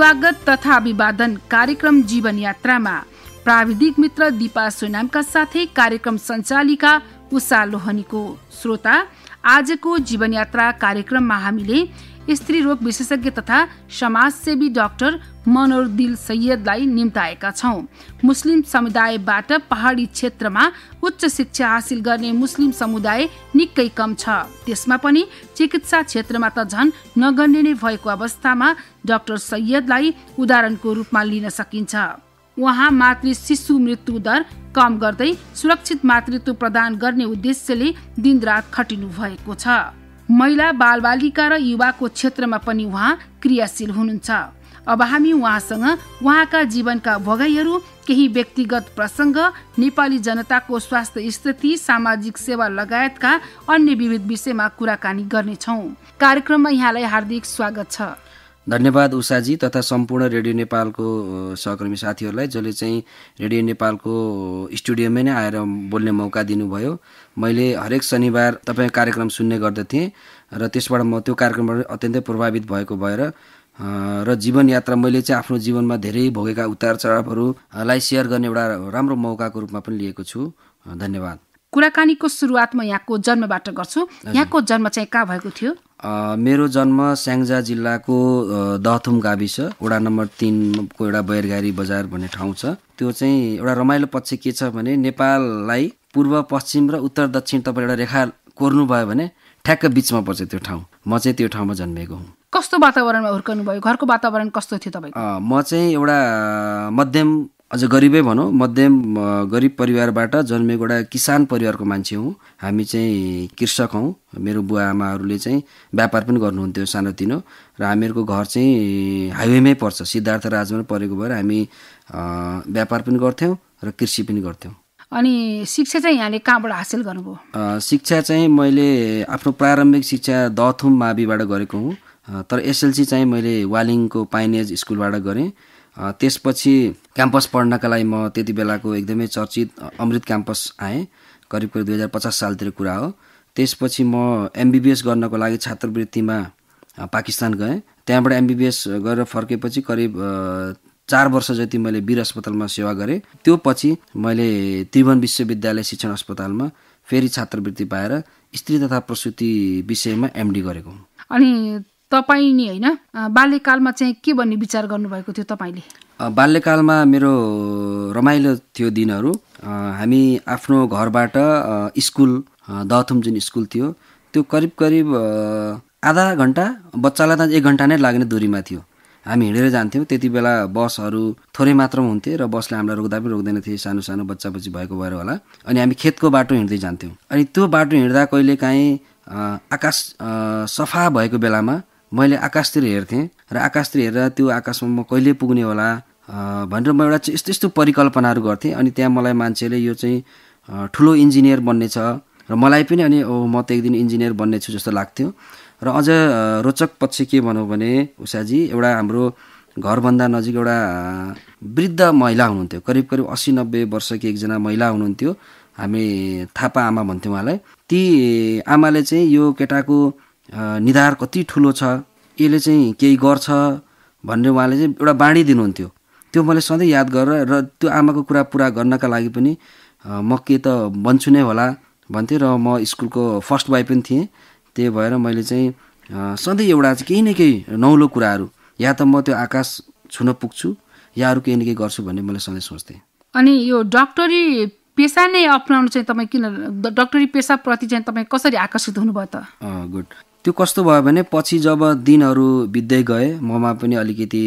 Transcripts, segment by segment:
स्वागत तथा अभिवादन कार्यक्रम जीवन यात्रामा प्राविधिक मित्र दीपा सोनामका साथै कार्यक्रम सञ्चालिका उषा लोहनीको। श्रोता, आजको जीवन यात्रा कार्यक्रममा हामीले स्त्री रोग विशेषज्ञ तथा समाजसेवी डाक्टर मनोर दिल सैयदलाई निम्ताएका छौं। मुस्लिम समुदायबाट पहाडी क्षेत्रमा उच्च शिक्षा हासिल गर्ने मुस्लिम समुदाय निकै कम छ। त्यसमा पनि चिकित्सा क्षेत्रमा त झन् नगण्य नै भएको अवस्थामा डाक्टर सैयदलाई उदाहरणको रूपमा लिन सकिन्छ। उहाँ मातृ शिशु मृत्यु दर कम गर्दै सुरक्षित मातृत्व प्रदान गर्ने उद्देश्यले दिनरात खटिनु भएको छ। महिला बालबालिका र युवाको क्षेत्रमा पनि उहाँ क्रियाशील हुनुहुन्छ। अब हामी उहाँसँग उहाँका जीवनका भोगाईहरू, केही व्यक्तिगत प्रसङ्ग, नेपाली जनताको स्वास्थ्य स्थिति, सामाजिक सेवा लगायतका अन्य विविध विषयमा कुराकानी गर्नेछौँ। कार्यक्रममा यहाँलाई हार्दिक स्वागत छ। धन्यवाद उषाजी तथा सम्पूर्ण रेडियो नेपालको सहकर्मी साथीहरूलाई जसले चाहिँ रेडियो नेपालको स्टुडियोमै नै आएर बोल्ने मौका दिनुभयो। मैले हरेक शनिबार तपाईँ कार्यक्रम सुन्ने गर्दथेँ र त्यसबाट म त्यो कार्यक्रमबाट अत्यन्तै प्रभावित भएको भएर र जीवन यात्रा मैले चाहिँ आफ्नो जीवनमा धेरै भोगेका उतार चढावहरूलाई सेयर गर्ने एउटा राम्रो मौकाको रूपमा पनि लिएको छु। धन्यवाद। कुराकानीको सुरुवातमा यहाँको जन्मबाट गर्छु। यहाँको जन्म चाहिँ कहाँ भएको थियो? मेरो जन्म स्याङ्जा जिल्लाको दहथुम गाविस वडा नम्बर 3 को एउटा बैरगारी बजार भन्ने ठाउँ छ। त्यो चाहिँ एउटा रमाइलो पक्ष के छ भने नेपाललाई पूर्व पश्चिम र उत्तर दक्षिण तपाईँ एउटा रेखा कोर्नु भयो भने ठ्याक्क बिचमा पर्छ त्यो ठाउँ। म चाहिँ त्यो ठाउँमा जन्मेको हुँ। कस्तो वातावरणमा हुर्कनु भयो? घरको वातावरण कस्तो थियो तपाईँको? म चाहिँ एउटा मध्यम, अझ गरिबै भनौँ, मध्यम गरिब परिवारबाट जन्मेको एउटा किसान परिवारको मान्छे हुँ। हामी चाहिँ कृषक हौँ। मेरो बुवा आमाहरूले चाहिँ व्यापार पनि गर्नुहुन्थ्यो सानोतिनो, र हामीहरूको घर चाहिँ हाइवेमै पर्छ, सिद्धार्थ राजमा परेको भएर हामी व्यापार पनि गर्थ्यौँ र कृषि पनि गर्थ्यौँ। अनि शिक्षा चाहिँ यहाँले कहाँबाट हासिल गर्नुभयो? शिक्षा चाहिँ मैले आफ्नो प्रारम्भिक शिक्षा दहथुम माविबाट गरेको हुँ, तर एसएलसी चाहिँ मैले वालिङको पाइनेज स्कुलबाट गरेँ। त्यसपछि क्याम्पस पढ्नका लागि म त्यति बेलाको एकदमै चर्चित अमृत क्याम्पस आएँ, करिब 2050 सालतिर कुरा हो। त्यसपछि म एमबिबिएस गर्नको लागि छात्रवृत्तिमा पाकिस्तान गएँ। त्यहाँबाट एमबिबिएस गरेर फर्केपछि करिब 4 वर्ष जति मैले वीर अस्पतालमा सेवा गरेँ। त्यो पछि मैले त्रिभुवन विश्वविद्यालय शिक्षण अस्पतालमा फेरि छात्रवृत्ति पाएर स्त्री तथा प्रसुति विषयमा एमडी गरेको हुँ। अनि तपाईँ नि होइन, बाल्यकालमा चाहिँ के भन्ने विचार गर्नुभएको थियो तपाईँले? बाल्यकालमा मेरो रमाइलो थियो दिनहरू। हामी आफ्नो घरबाट स्कुल, दहथुम जुन स्कुल थियो त्यो करिब आधा घन्टा, बच्चालाई त 1 घन्टा नै लाग्ने दूरीमा थियो। हामी हिँडेर जान्थ्यौँ। त्यति बेला बसहरू थोरै मात्रामा हुन्थे र बसले हामीलाई रोक्दा पनि रोक्दैन थिए, सानो सानो बच्चा बच्ची भएको भएर होला। अनि हामी खेतको बाटो हिँड्दै जान्थ्यौँ। अनि त्यो बाटो हिँड्दा कहिलेकाहीँ आकाश सफा भएको बेलामा मैले आकाशतिर हेर्थेँ र आकाशतिर हेरेर त्यो आकाशमा म कहिले पुग्ने होला भनेर म एउटा यस्तो यस्तो परिकल्पनाहरू गर्थेँ। अनि त्यहाँ मलाई मान्छेले यो चाहिँ ठुलो इन्जिनियर बन्ने छ र मलाई पनि अनि म त एक दिन इन्जिनियर बन्ने छु जस्तो लाग्थ्यो। र अझ रोचक पक्ष के भनौँ भने उषाजी, एउटा हाम्रो घरभन्दा नजिक एउटा वृद्ध महिला हुनुहुन्थ्यो, करिब 80-90 वर्षकी एकजना महिला हुनुहुन्थ्यो। हामी थापा आमा भन्थ्यौँ उहाँलाई। ती आमाले चाहिँ यो केटाको निधार कति ठुलो छ, यसले चाहिँ केही गर्छ भनेर उहाँले चाहिँ एउटा बाणी दिनुहुन्थ्यो। त्यो मैले सधैँ याद गरेर र त्यो आमाको कुरा पुरा गर्नका लागि पनि म के त बन्छु नै होला भन्थेँ। र म स्कुलको फर्स्ट बोय पनि थिएँ। त्यही भएर मैले चाहिँ सधैँ एउटा चाहिँ केही न केही नौलो कुराहरू, या त म त्यो आकाश छुन पुग्छु या अरू केही न केही गर्छु भन्ने मैले सधैँ सोच्थेँ। अनि यो डक्टरी पेसा नै अपनाउनु चाहिँ तपाईँ किन, डक्टरी पेसाप्रति चाहिँ तपाईँ कसरी आकर्षित हुनुभयो त? गुड। त्यो कस्तो भयो भने पछि जब दिनहरू बित्दै गए, ममा पनि अलिकति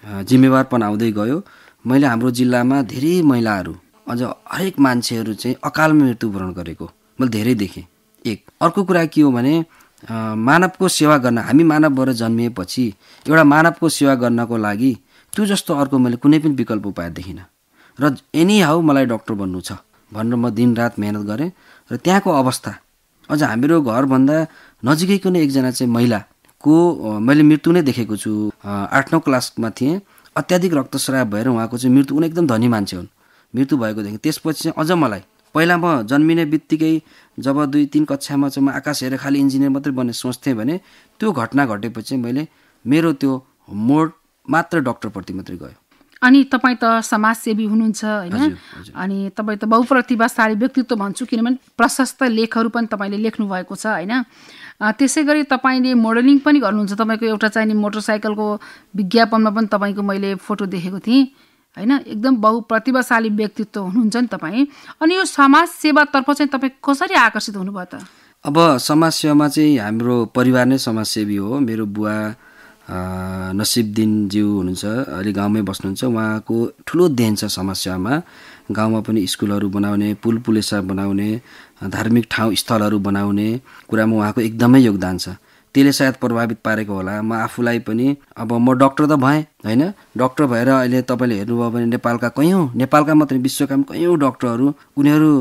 जिम्मेवारपन आउँदै गयो। मैले हाम्रो जिल्लामा धेरै महिलाहरू, अझ हरेक मान्छेहरू चाहिँ अकालमा मृत्युवरण गरेको मैले धेरै देखेँ। अर्को कुरा के हो भने मानवको सेवा गर्न, हामी मानव भएर जन्मिएपछि एउटा मानवको सेवा गर्नको लागि त्यो जस्तो अर्को मैले कुनै पनि विकल्प उपाय देखिनँ। र एनी हाउ मलाई डक्टर बन्नु छ भनेर म दिनरात मेहनत गरेँ। र त्यहाँको अवस्था, अझ हाम्रो घरभन्दा नजिकैको नै एकजना चाहिँ महिलाको मैले मृत्यु नै देखेको छु। 8-9 क्लासमा थिएँ। अत्याधिक रक्तस्राव भएर उहाँको चाहिँ मृत्यु, उनी एकदम धनी मान्छे हुन्, मृत्यु भएको देखेँ। त्यसपछि चाहिँ अझ मलाई पहिला म जन्मिने बित्तिकै जब 2-3 कक्षामा चाहिँ म आकाश हेरेर खालि इन्जिनियर मात्रै बन्ने सोच्थेँ भने त्यो घटना घटेपछि मैले मेरो त्यो मोड मात्र डक्टरप्रति मात्रै गयो। अनि तपाईँ त समाजसेवी हुनुहुन्छ होइन, अनि तपाईँ त बहुप्रतिभाशाली व्यक्तित्व भन्छु, किनभने प्रशस्त लेखहरू पनि तपाईँले लेख्नु भएको छ होइन। त्यसै गरी तपाईँले मोडलिङ पनि गर्नुहुन्छ। तपाईँको एउटा चाहिने मोटरसाइकलको विज्ञापनमा पनि तपाईँको मैले फोटो देखेको थिएँ होइन। एकदम बहुप्रतिभाशाली व्यक्तित्व हुनुहुन्छ नि तपाईँ। अनि यो समाजसेवातर्फ चाहिँ तपाईँ कसरी आकर्षित हुनुभयो त? अब समाजसेवामा चाहिँ हाम्रो परिवार नै समाजसेवी हो। मेरो बुवा नसिबदिनज्यू हुनुहुन्छ, अहिले गाउँमै बस्नुहुन्छ। उहाँको ठुलो देन छ समाजसेवामा। गाउँमा पनि स्कुलहरू बनाउने, पुल पुलेसा बनाउने, धार्मिक ठाउँ स्थलहरू बनाउने कुरामा उहाँको एकदमै योगदान छ। त्यसले सायद प्रभावित पारेको होला। म आफूलाई पनि अब म डक्टर त भएँ होइन। डक्टर भएर अहिले तपाईँले हेर्नुभयो भने नेपालका मात्रै विश्वका कयौँ डक्टरहरू उनीहरू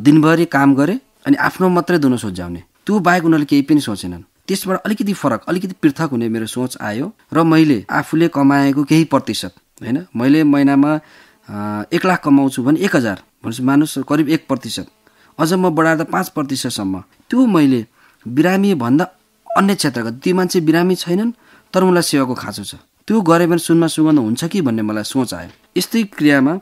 दिनभरि काम गरे अनि आफ्नो मात्रै दुनो सोझ्याउने, त्यो बाहेक उनीहरूले केही पनि सोचेनन्। त्यसबाट अलिकति फरक, अलिकति पृथक हुने मेरो सोच आयो र मैले आफूले कमाएको केही प्रतिशत होइन, मैले महिनामा 1 लाख कमाउँछु भने 1000 मानुस करिब 1%, अझ म बढाएर 5%सम्म त्यो मैले बिरामी भन्दा अन्य क्षेत्रका ती मान्छे बिरामी छैनन् तर उनलाई सेवाको खाँचो छ, त्यो गरे भने सुनमा सुगन्ध हुन्छ कि भन्ने मलाई सोच आयो। यस्तै क्रियामा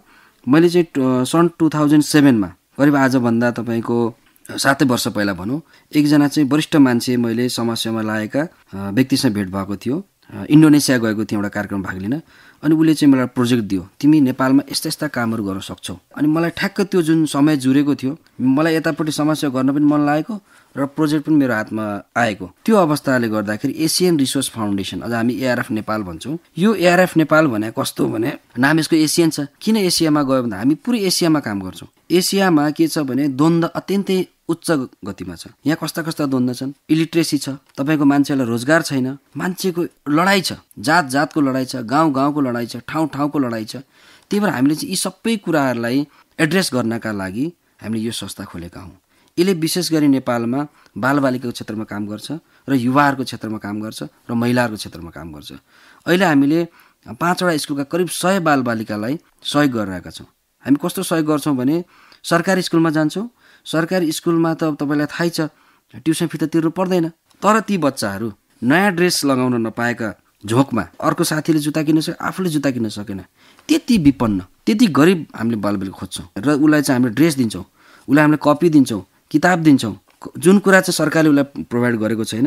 मैले चाहिँ सन् 2007मा करिब आजभन्दा तपाईँको 7 वर्ष पहिला भनौँ, एकजना चाहिँ वरिष्ठ मान्छे मैले समाजसेवामा लागेका व्यक्तिसँग भेट भएको थियो। इन्डोनेसिया गएको थिएँ एउटा कार्यक्रम भाग लिन। अनि उसले चाहिँ मलाई प्रोजेक्ट दियो, तिमी नेपालमा यस्ता यस्ता कामहरू गर्न सक्छौ। अनि मलाई ठ्याक्क त्यो जुन समय जुरेको थियो, मलाई यतापट्टि समाजसेवा गर्न पनि मन लागेको र प्रोजेक्ट पनि मेरो हातमा आएको। त्यो अवस्थाले गर्दाखेरि एसियन रिसोर्स फाउन्डेसन, अझ हामी एआरएफ नेपाल भन्छौँ। यो एआरएफ नेपाल भने कस्तो भने नाम यसको एसियन छ। किन एसियामा गयो भन्दा हामी पुरै एसियामा काम गर्छौँ। एसियामा के छ भने द्वन्द्व अत्यन्तै उच्च गतिमा छ। यहाँ कस्ता कस्ता द्वन्द्व छन्। इलिट्रेसी छ, तपाईँको मान्छेलाई रोजगार छैन, मान्छेको लडाइँ छ, जात जातको लडाइँ छ, गाउँ गाउँको लडाइँ छ, ठाउँ ठाउँको लडाइँ छ। त्यही भएर हामीले चाहिँ यी सबै कुराहरूलाई एड्रेस गर्नका लागि हामीले यो संस्था खोलेका हौँ। यसले विशेष गरी नेपालमा बालबालिकाको क्षेत्रमा काम गर्छ र युवाहरूको क्षेत्रमा काम गर्छ र महिलाहरूको क्षेत्रमा काम गर्छ। अहिले हामीले 5वटा स्कुलका करिब 100 बालबालिकालाई सहयोग गरिरहेका छौँ। हामी कस्तो सहयोग गर्छौँ भने सरकारी स्कुलमा जान्छौँ। सरकारी स्कुलमा त तपाईँलाई थाहै छ ट्युसन फी त तिर्नु पर्दैन, तर ती बच्चाहरू नयाँ ड्रेस लगाउन नपाएका झोकमा अर्को साथीले जुत्ता किन्न सक्यो, आफूले जुत्ता किन्न सकेन, त्यति विपन्न, त्यति गरिब हामीले बालबालिका खोज्छौँ र उसलाई चाहिँ हामीले ड्रेस दिन्छौँ, उसलाई हामीले कपी दिन्छौँ, किताब दिन्छौँ, जुन कुरा चाहिँ सरकारले उसलाई प्रोभाइड गरेको छैन।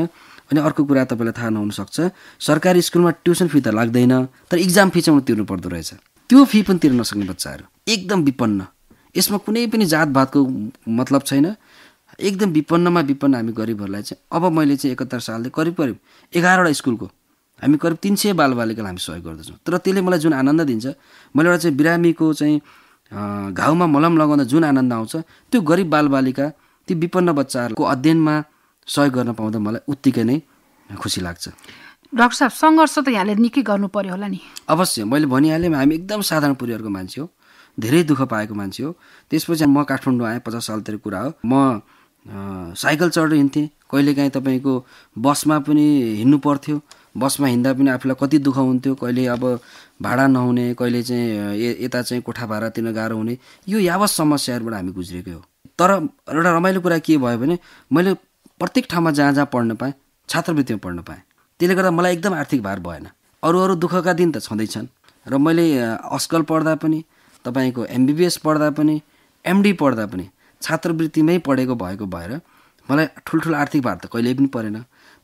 अनि अर्को कुरा तपाईँलाई थाहा नहुनसक्छ, सरकारी स्कुलमा ट्युसन फी त लाग्दैन तर इक्जाम फी चाहिँ तिर्नु पर्दो रहेछ। त्यो फी पनि तिर्न नसक्ने बच्चाहरू एकदम विपन्न। यसमा कुनै पनि जातभातको मतलब छैन। एकदम विपन्नमा विपन्न हामी गरिबहरूलाई चाहिँ अब मैले चाहिँ 71 सालले करिब 11वटा स्कुलको हामी करिब 300 बालबालिकालाई हामी सहयोग गर्दछौँ। तर त्यसले मलाई जुन आनन्द दिन्छ, मैले एउटा चाहिँ बिरामीको चाहिँ घाउमा मलम लगाउँदा जुन आनन्द आउँछ, त्यो गरिब बालबालिका ती विपन्न बच्चाहरूको अध्ययनमा सहयोग गर्न पाउँदा मलाई उत्तिकै नै खुसी लाग्छ। डाक्टर साहब, सङ्घर्ष त यहाँले निकै गर्नु पर्यो होला नि? अवश्य, मैले भनिहालेँ हामी एकदम साधारण परिवारको मान्छे हो, धेरै दुःख पाएको मान्छे हो। त्यसपछि म काठमाडौँ आएँ, 50 सालतिर कुरा हो। म साइकल चढेर हिँड्थेँ, कहिलेकाहीँ तपाईँको बसमा पनि हिँड्नु पर्थ्यो। बसमा हिँड्दा पनि आफूलाई कति दुःख हुन्थ्यो, कहिले अब भाडा नहुने, कहिले चाहिँ यता चाहिँ कोठा भाडा तिर्न गाह्रो हुने, यो यावत समस्याहरूबाट हामी गुज्रेकै हो। तर एउटा रमाइलो कुरा के भयो भने मैले प्रत्येक ठाउँमा जहाँ जहाँ पढ्न पाएँ छात्रवृत्तिमा पढ्न पाएँ। त्यसले गर्दा मलाई एकदम आर्थिक भार भएन। अरू दुःखका दिन त छँदैछन् र मैले अस्कल पढ्दा पनि, तपाईँको MBBS पढ्दा पनि, MD पढ्दा पनि छात्रवृत्तिमै पढेको भएको भएर मलाई ठुल्ठुलो आर्थिक भार त कहिल्यै पनि परेन।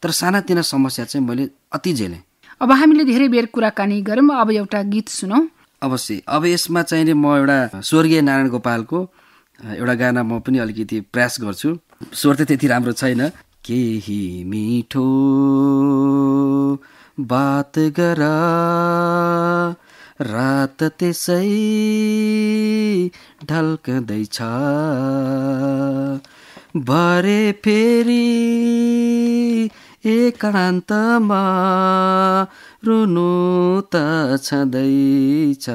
तर सानातिना समस्या चाहिँ मैले अति झेलेँ। अब हामीले धेरै बेर कुराकानी गरौँ, अब एउटा गीत सुनौँ। अवश्य। अब यसमा चाहिँ म एउटा स्वर्गीय नारायण गोपालको एउटा गाना म पनि अलिकति प्रयास गर्छु। स्वर त त्यति राम्रो छैन। केही मिठो बात गरा, रात त्यसै ढल्कदैछ, भरे फेरि एकान्तमा रुनु त छँदैछ,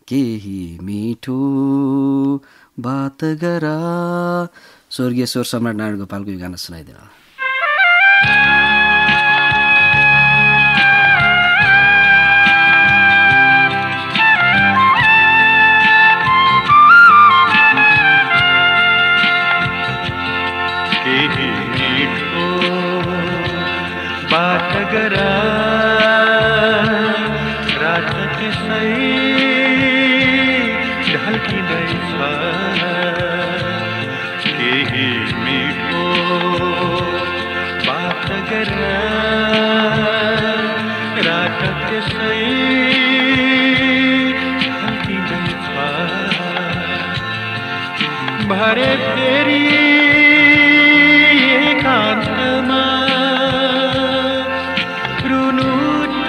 केही मिठो बात गरा। स्वर्गीय स्वर सम्राट नारायण गोपालको यो गाना सुनाइदिनु। बात गरा, त्यसै ढल्किँदैछ केही मिठो बात गर रात त्यसै ढल्किँदैछ भरे फेरि एकान्तमा रुनु त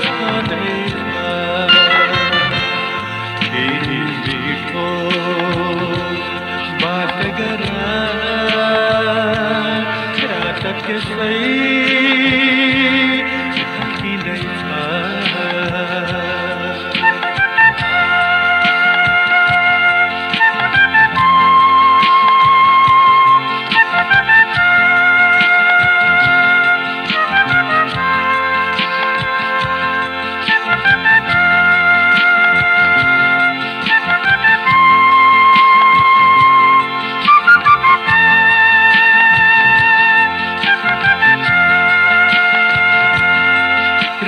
छँदैछ केही मिठो बात गर रात त्यसै ढल्किँदैछ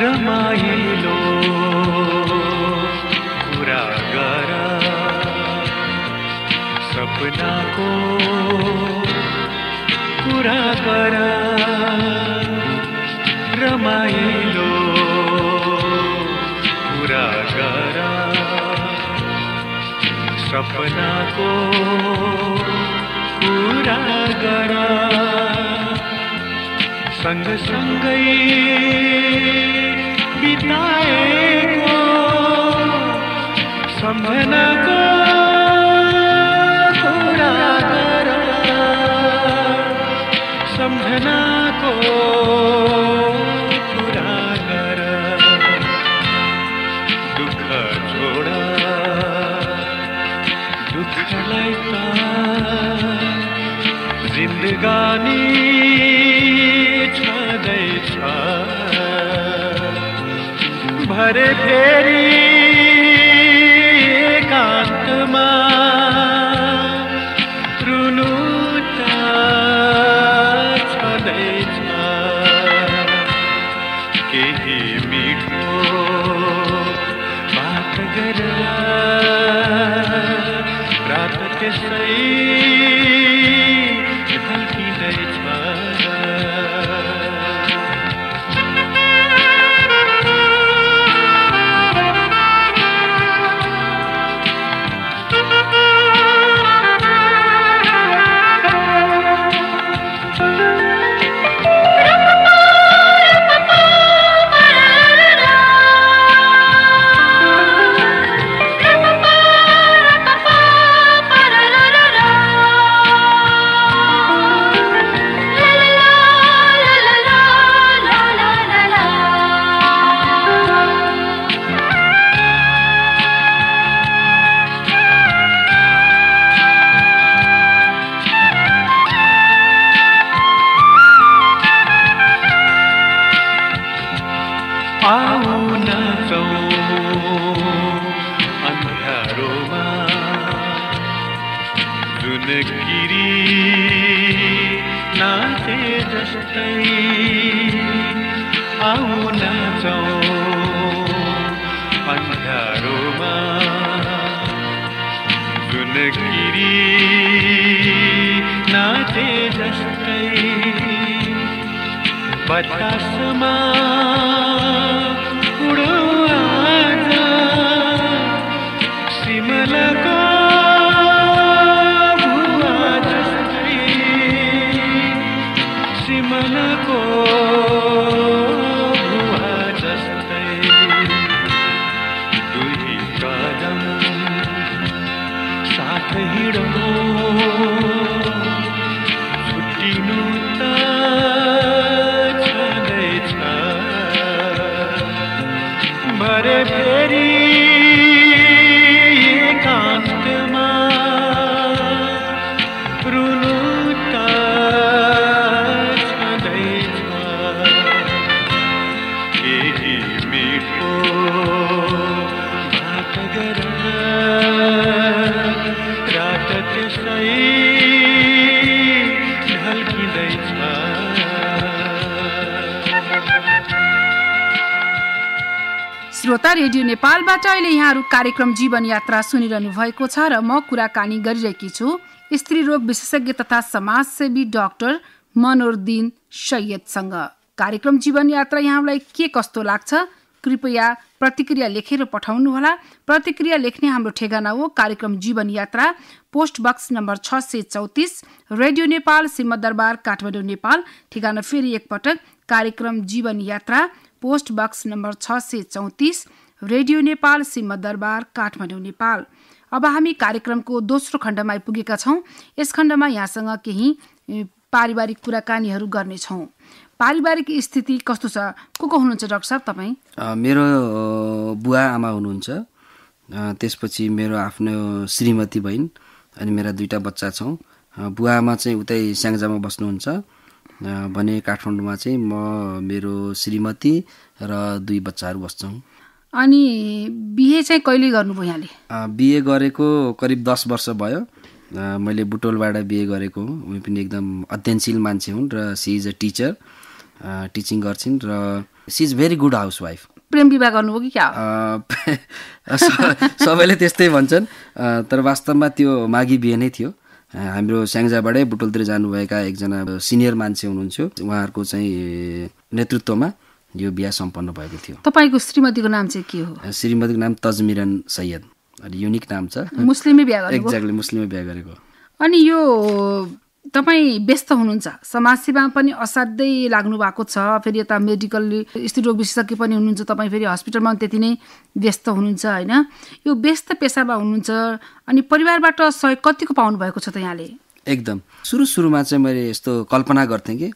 रमाइलो कुरा गर सपनाको कुरा गर रमाइलो कुरा गर सपनाको कुरा गर सँगसँगै बिताएको सम्झनाको कुरा गर सम्झनाको कुरा गर दुःख छोड दुःखलाई त जिन्दगानी छँदैछ भरे फेरि एकान्तमा रुनु त छँदैछ केही मिठो बात गर रात त्यसै ढल्किँदैछ आउन जाऊँ अन्धारोमा जुन किरी नाचे जस्तै आउन जाऊँ अन्धारोमा जुन किरी नाचे जस्तै बतासमा उडो आज सिमलको भुवा जस्तै सिमलको भुवा जस्तै दुई कदम साथ हिँडो छुट्टिनु त भरे फेरि एकान्तमा रुनु त छँदैछ केही मिठो बात गर रात त्यसै ढल्किँदैछ श्रोता, रेडियो नेपालबाट अहिले यहाँहरू कार्यक्रम जीवन यात्रा सुनिरहनु भएको छ र म कुराकानी गरिरहेकी छु स्त्री रोग विशेषज्ञ तथा समाजसेवी डाक्टर मनोरदिन सैयदसँग। कार्यक्रम जीवन यात्रा यहाँलाई के कस्तो लाग्छ कृपया प्रतिक्रिया लेखेर पठाउनुहोला। प्रतिक्रिया लेख्ने हाम्रो ठेगाना हो कार्यक्रम जीवन यात्रा, post box number 634, radio Nepal, Singhadurbar, Kathmandu, Nepal. ठेगाना फेरि एकपटक कार्यक्रम जीवन यात्रा, post box number 634, radio Nepal, Singhadurbar, Kathmandu, Nepal. अब हामी कार्यक्रमको दोस्रो खण्डमा आइपुगेका छौँ। यस खण्डमा यहाँसँग केही पारिवारिक कुराकानीहरू गर्नेछौँ। पारिवारिक स्थिति कस्तो छ? को हुनुहुन्छ डाक्टर साहब तपाईँ? मेरो बुवा आमा हुनुहुन्छ, त्यसपछि मेरो आफ्नो श्रीमती बहिनी अनि मेरा 2टा बच्चा छौँ। बुवा आमा चाहिँ उतै स्याङ्जामा बस्नुहुन्छ भने काठमाडौँमा चाहिँ म, मेरो श्रीमती र 2 बच्चाहरू बस्छौँ। अनि बिहे चाहिँ कहिले गर्नुभयो यहाँले? बिहे गरेको करिब 10 वर्ष भयो। मैले बुटोलबाट बिहे गरेको हुँ। उनी पनि एकदम अध्ययनशील मान्छे हुन् र she is a teacher, teaching गर्छिन् र she is very good housewife. प्रेम विवाह गर्नुभयो कि क्या? सबैले त्यस्तै भन्छन्, तर वास्तवमा त्यो माघी बिहे नै थियो। हाम्रो स्याङ्जाबाटै बुटोलतिर जानुभएका एकजना सिनियर मान्छे हुनुहुन्थ्यो, उहाँहरूको चाहिँ नेतृत्वमा यो बिहा सम्पन्न भएको थियो। तपाईँको श्रीमतीको नाम चाहिँ के हो? श्रीमतीको नाम तजमिरन सैयद, अलि युनिक नाम छ। मुस्लिमै बिहा गरेको? एक्ज्याक्टली, मुस्लिमै बिहा गरेको। अनि यो तपाईँ व्यस्त हुनुहुन्छ, समाजसेवामा पनि असाध्यै लाग्नु भएको छ, फेरि यता मेडिकल स्त्रीरोग विशेषज्ञ पनि हुनुहुन्छ, तपाईँ फेरि हस्पिटलमा त्यति नै व्यस्त हुनुहुन्छ होइन? यो व्यस्त पेसामा हुनुहुन्छ अनि परिवारबाट सहयोग कतिको पाउनु भएको छ त यहाँले? एकदम सुरुमा चाहिँ मैले यस्तो कल्पना गर्थेँ कि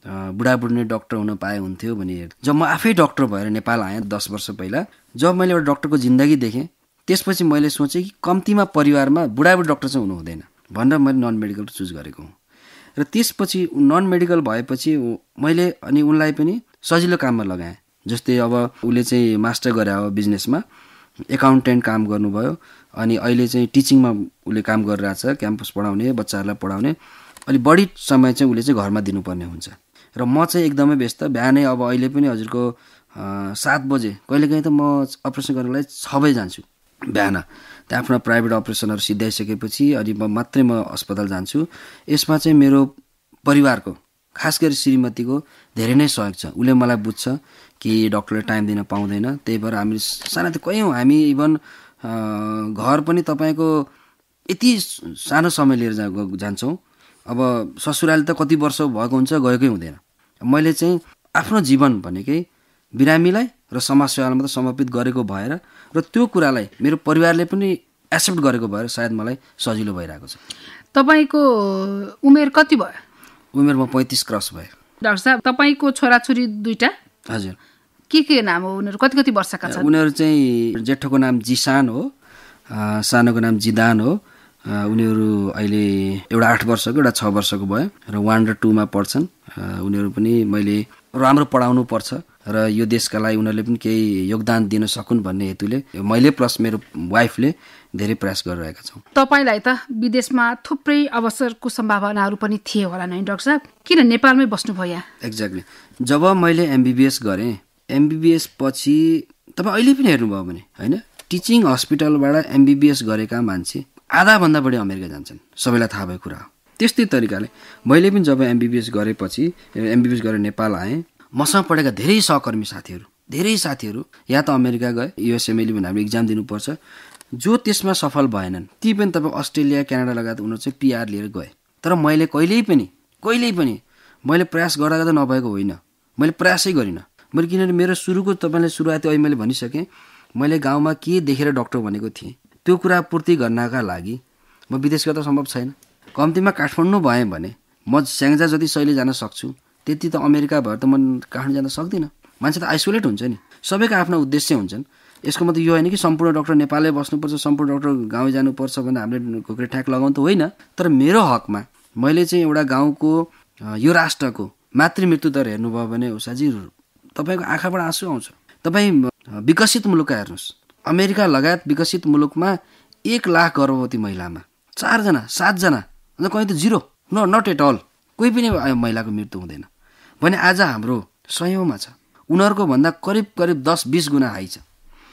बुढाबुढी नै डक्टर हुन पाए हुन्थ्यो भने। जब म आफै डक्टर भएर नेपाल आएँ 10 वर्ष पहिला, जब मैले एउटा डक्टरको जिन्दगी देखेँ, त्यसपछि मैले सोचेँ कि कम्तीमा परिवारमा बुढाबुढी डक्टर चाहिँ हुनु हुँदैन भनेर मैले नन मेडिकल चुज गरेको हुँ। र त्यसपछि नन मेडिकल भएपछि मैले अनि उनलाई पनि सजिलो काममा लगाएँ। जस्तै अब उसले चाहिँ मास्टर गरे हो बिजनेसमा, एकाउन्टेन्ट काम गर्नुभयो, अनि अहिले चाहिँ टिचिङमा उसले काम गरिरहेछ, क्याम्पस पढाउने, बच्चाहरूलाई पढाउने। अलि बढी समय चाहिँ उसले चाहिँ घरमा दिनुपर्ने हुन्छ र म चाहिँ एकदमै व्यस्त। बिहानै अब अहिले पनि हजुरको 7 बजे, कहिलेकाहीँ त म अपरेसन गर्नलाई 6 बजे जान्छु बिहान। त्यहाँ आफ्नो प्राइभेट अपरेसनहरू सिद्धाइसकेपछि अनि मात्रै म अस्पताल जान्छु। यसमा चाहिँ मेरो परिवारको, खास गरी श्रीमतीको धेरै नै सहयोग छ। उसले मलाई बुझ्छ कि डक्टरले टाइम दिन पाउँदैन, त्यही भएर हामी सानो कयौँ, हामी इभन घर पनि तपाईँको यति सानो समय लिएर जान्छौँ। अब ससुराली त कति वर्ष भएको हुन्छ, गएकै हुँदैन। मैले चाहिँ आफ्नो जीवन भनेकै बिरामीलाई र समाजसेवालाई मात्रै समर्पित गरेको भएर र त्यो कुरालाई मेरो परिवारले पनि एक्सेप्ट गरेको भएर सायद मलाई सजिलो भइरहेको छ। तपाईँको उमेर कति भयो? उमेर म 35 क्रस भयो। डाक्टर साहब, तपाईँको छोराछोरी 2टा? हजुर। के नाम हो उनीहरू? कति वर्षका छन्? उनीहरू चाहिँ जेठोको नाम जिसान हो, सानोको नाम जिदान हो। उनीहरू अहिले एउटा 8 वर्षको, एउटा 6 वर्षको भयो र 1 र 2 मा पढ्छन्। उनीहरू पनि मैले राम्रो पढाउनु पर्छ र यो देशका लागि उनीहरूले पनि केही योगदान दिन सकुन् भन्ने हेतुले मैले प्लस मेरो वाइफले धेरै प्रयास गरिरहेका छौँ। तपाईँलाई त विदेशमा थुप्रै अवसरको सम्भावनाहरू पनि थिए होला नि डाक्टर साहब, किन नेपालमै बस्नुभयो यहाँ? एक्ज्याक्टली, जब मैले MBBS गरेँ, MBBS पछि तपाईँ अहिले पनि हेर्नुभयो भने होइन, टिचिङ हस्पिटलबाट MBBS गरेका मान्छे आधाभन्दा बढी अमेरिका जान्छन्, सबैलाई थाहा भएको कुरा हो। त्यस्तै तरिकाले मैले पनि जब MBBS गरेपछि, MBBS गरेर नेपाल आएँ, मसँग पढेका धेरै सहकर्मी साथीहरू या त अमेरिका गए, USMLE भन्ने हामीले इक्जाम दिनुपर्छ, जो त्यसमा सफल भएनन् ती पनि तपाईँ अस्ट्रेलिया, क्यानाडा लगायत उनीहरू चाहिँ PR लिएर गए। तर मैले कहिल्यै पनि मैले प्रयास गर्दा नभएको होइन, मैले प्रयासै गरिनँ। मैले किनभने मेरो सुरुको तपाईँले सुरुवाती अहिले मैले भनिसकेँ, मैले गाउँमा के देखेर डक्टर बनेको थिएँ त्यो कुरा पूर्ति गर्नका लागि म विदेश गर्दा सम्भव छैन। कम्तीमा काठमाडौँ भएँ भने म स्याङ्जा जति सहिले जान सक्छु, त्यति त अमेरिका भएर त म काठमाडौँ जान सक्दिनँ। मान्छे त आइसोलेट हुन्छ नि, सबैको आफ्ना उद्देश्य हुन्छन्। यसको मतलब यो होइन कि सम्पूर्ण डक्टर नेपालमै बस्नुपर्छ, सम्पूर्ण डक्टर गाउँ जानुपर्छ भने हामीले घोक्रे ठ्याक लगाउनु त होइन। तर मेरो हकमा मैले चाहिँ एउटा गाउँको, यो राष्ट्रको मातृमृत्यु दर हेर्नुभयो भने उषाजी तपाईँको आँखाबाट आँसु आउँछ। तपाईँ विकसित मुलुकका हेर्नुहोस्, अमेरिका लगायत विकसित मुलुकमा 1 लाख गर्भवती महिलामा 4 जना 7 जना, अन्त कहीँ त 0, नट एट अल, कोही पनि महिलाको मृत्यु हुँदैन भने आज हाम्रो 100औँमा छ। उनीहरूको भन्दा करिब 10-20 गुणा हाई छ।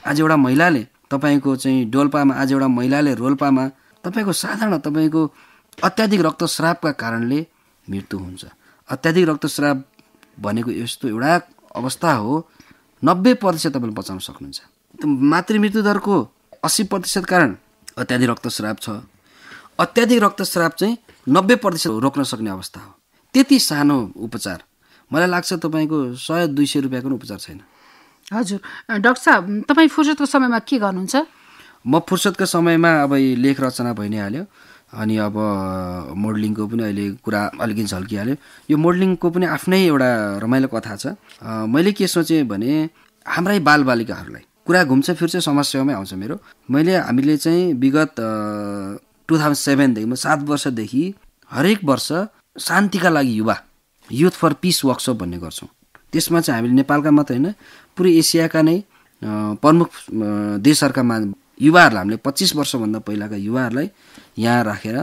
आज एउटा महिलाले तपाईँको चाहिँ डोल्पामा, आज एउटा महिलाले रोल्पामा तपाईँको साधारण तपाईँको अत्याधिक रक्तस्रावका कारणले मृत्यु हुन्छ। अत्याधिक रक्तस्राव भनेको यस्तो एउटा अवस्था हो 90% तपाईँले बचाउन सक्नुहुन्छ। मातृ मृत्युदरको 80% कारण अत्याधिक रक्तस्राव छ। अत्याधिक रक्तस्राव चाहिँ 90% रोक्न सक्ने अवस्था हो। त्यति सानो उपचार मलाई लाग्छ तपाईँको 100-200 रुपियाँको उपचार छैन। हजुर डाक्टर साहब, तपाईँ फुर्सदको समयमा के गर्नुहुन्छ? म फुर्सदको समयमा अब लेख रचना भइ नै हाल्यो, अनि अब मोडलिङको पनि अहिले कुरा अलिकति झल्किहाल्यो। यो मोडलिङको पनि आफ्नै एउटा रमाइलो कथा छ। मैले के सोचेँ भने हाम्रै बालबालिकाहरूलाई कुरा घुम्छ फिर्छ समस्यामै आउँछ मेरो। हामीले चाहिँ विगत 2007देखि म 7 वर्षदेखि हरेक वर्ष शान्तिका लागि युथ फर पिस वर्कसप भन्ने गर्छौँ। त्यसमा चाहिँ हामीले नेपालका मात्र होइन पुरै एसियाका नै प्रमुख देशहरूका युवाहरूलाई, हामीले 25 वर्षभन्दा पहिलाका युवाहरूलाई यहाँ राखेर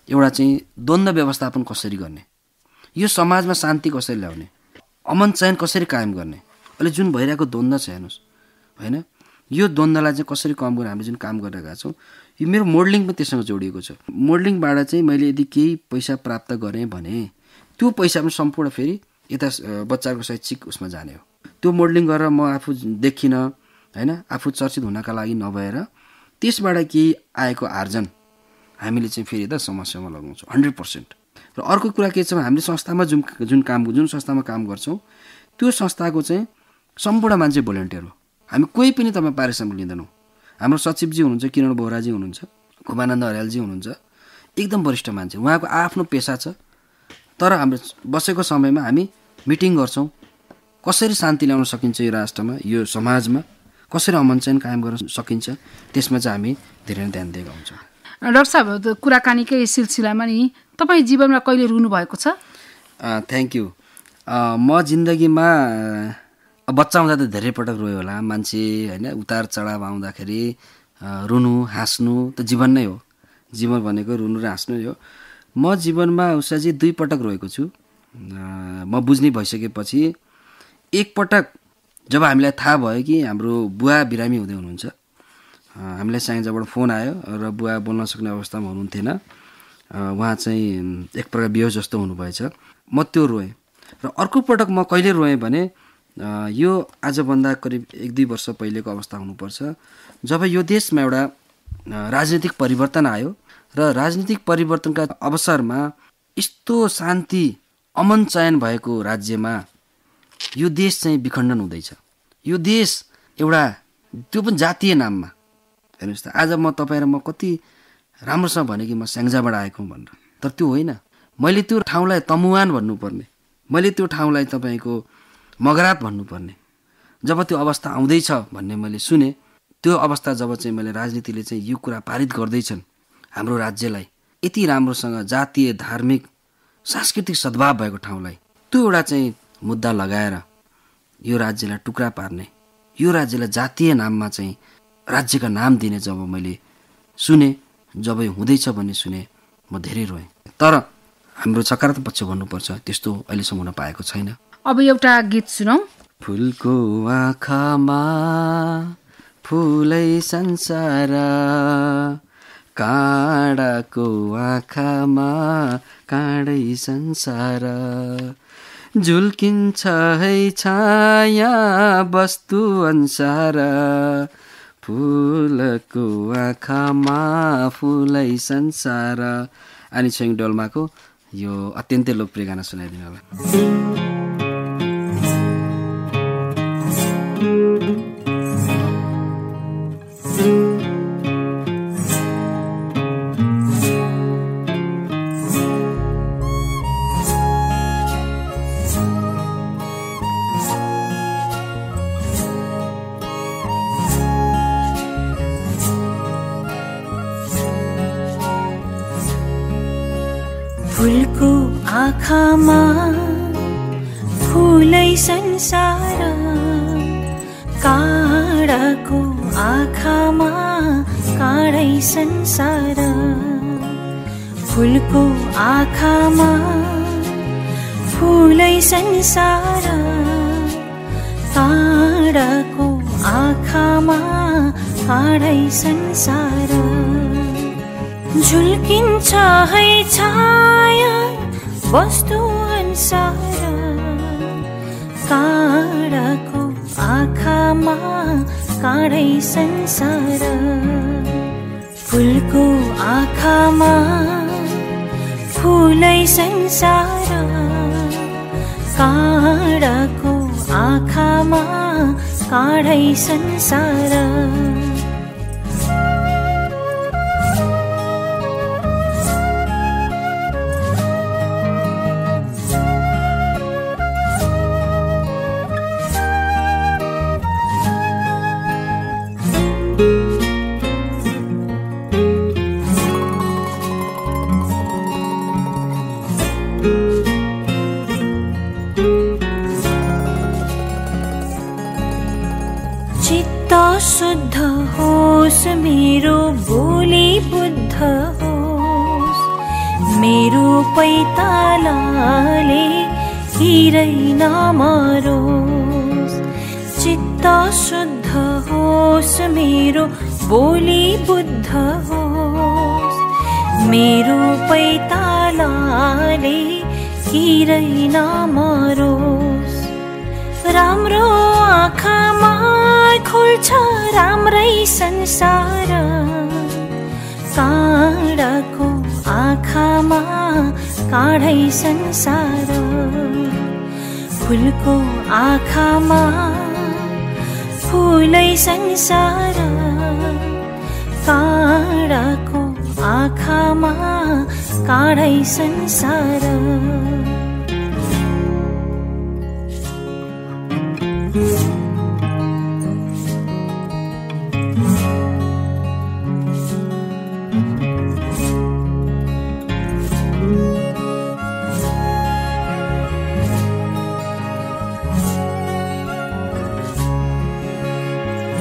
एउटा चाहिँ द्वन्द्व व्यवस्थापन कसरी गर्ने, यो समाजमा शान्ति कसरी ल्याउने, अमन चयन कसरी कायम गर्ने, अहिले जुन भइरहेको द्वन्द्व छ हेर्नुहोस् होइन, यो द्वन्द्वलाई चाहिँ कसरी कम गर्ने हामीले जुन काम गरिरहेका छौँ, यो मेरो मोडलिङ पनि त्यससँग जोडिएको छ। मोडलिङबाट चाहिँ मैले यदि केही पैसा प्राप्त गरेँ भने त्यो पैसा पनि सम्पूर्ण फेरि यता बच्चाको शैक्षिक उसमा जाने हो। त्यो मोडलिङ गरेर म आफू देखिनँ होइन, आफू चर्चित हुनका लागि नभएर त्यसबाट केही आएको आर्जन हामीले चाहिँ फेरि त समस्यामा लगाउँछौँ 100%। र अर्को कुरा के छ भने हामीले संस्थामा जुन संस्थामा काम गर्छौँ त्यो संस्थाको चाहिँ सम्पूर्ण मान्छे भोलिन्टियर हो। हामी कोही पनि तपाईँ पारिश्रमिक लिँदैनौँ। हाम्रो सचिवजी हुनुहुन्छ, किरण बोहराजी हुनुहुन्छ, खुमानन्द अर्यालजी हुनुहुन्छ, एकदम वरिष्ठ मान्छे, उहाँको आफ्नो पेसा छ। तर हाम्रो बसेको समयमा हामी मिटिङ गर्छौँ, कसरी शान्ति ल्याउन सकिन्छ यो राष्ट्रमा, यो समाजमा कसरी अमन चयन कायम गर्न सकिन्छ, त्यसमा चाहिँ हामी धेरै नै ध्यान दिएका हुन्छौँ। डाक्टर साहब, कुराकानीकै सिलसिलामा नि तपाईँ जीवनमा कहिले रुनु भएको छ? Thank you. म जिन्दगीमा बच्चा हुँदा त धेरै पटक रोयो होला मान्छे होइन, उतार चढाव आउँदाखेरि रुनु हाँस्नु त जीवन नै हो। जीवन भनेको रुनु र हाँस्नु नै हो। म जीवनमा उषाजी 2 पटक रोएको छु। म बुझ्ने भइसकेपछि एकपटक जब हामीलाई थाहा भयो कि हाम्रो बुवा बिरामी हुँदै हुनुहुन्छ, हामीलाई स्याङ्जाबाट फोन आयो र बुवा बोल्न सक्ने अवस्थामा हुनुहुन्थेन, उहाँ चाहिँ एक प्रकार बेहोस जस्तो हुनुभएछ। म त्यो रोएँ। र अर्को पटक म कहिले रोएँ भने यो आजभन्दा करिब 1-2 वर्ष पहिलेको अवस्था हुनुपर्छ, जब यो देशमा एउटा राजनीतिक परिवर्तन आयो र राजनीतिक परिवर्तनका अवसरमा यस्तो शान्ति अमन चयन भएको राज्यमा यो देश चाहिँ विखण्डन हुँदैछ। यो देश एउटा त्यो पनि जातीय नाममा हेर्नुहोस् त। आज म तपाईँ र म कति राम्रोसँग भने कि म स्याङ्जाबाट आएको भनेर, तर त्यो होइन। मैले त्यो ठाउँलाई तमुवान भन्नुपर्ने, मैले त्यो ठाउँलाई तपाईँको मगरात भन्नुपर्ने। जब त्यो अवस्था आउँदैछ भन्ने मैले सुने, त्यो अवस्था जब चाहिँ मैले राजनीतिले चाहिँ यो कुरा पारित गर्दैछन् हाम्रो राज्यलाई यति राम्रोसँग जातीय धार्मिक सांस्कृतिक सद्भाव भएको ठाउँलाई त्यो एउटा चाहिँ मुद्दा लगाएर यो राज्यलाई टुक्रा पार्ने, यो राज्यलाई जातीय नाममा चाहिँ राज्यका नाम दिने जब मैले सुने, जब यो हुँदैछ भन्ने सुने, म धेरै रोएँ। तर हाम्रो सकारात्मक पक्ष भन्नुपर्छ, त्यस्तो अहिलेसम्म हुन पाएको छैन। अब एउटा गीत सुनौँ। फुलको आँखामा फुलै संसार, काँडाको आँखामा काँडै संसार, झुल्किन्छ है छाया वस्तु अनुसार, फुलको आँखामा फुलै संसार। अनि छिङ डोल्माको यो अत्यन्तै लोकप्रिय गाना सुनाइदिनु होला। फुलको आँखामा फुलै संसार, काँडाको आँखामा काँडै संसार, फुलको आँखामा फुलै संसार, काँडाको आँखामा काँडै संसार झुल्किन्छ है छाया वस्तु अनुसार काँडाको आँखामा काँडै संसार फुलको आँखामा फुलै संसार काँडाको आँखामा काँडै संसार शुद्ध होस् मेरो बोली बुद्ध होस् मेरो पैतालाले हिरै नमरोस् चित्त शुद्ध होस् मेरो बोली बुद्ध होस् मेरो पैतालाले हिरै नमरोस् राम्रो आँखामा खुल्छ राम्रै संसार काँडाको आँखामा काँडै संसार फुलको आँखामा फुलै संसार काँडाको आँखामा काँडै संसार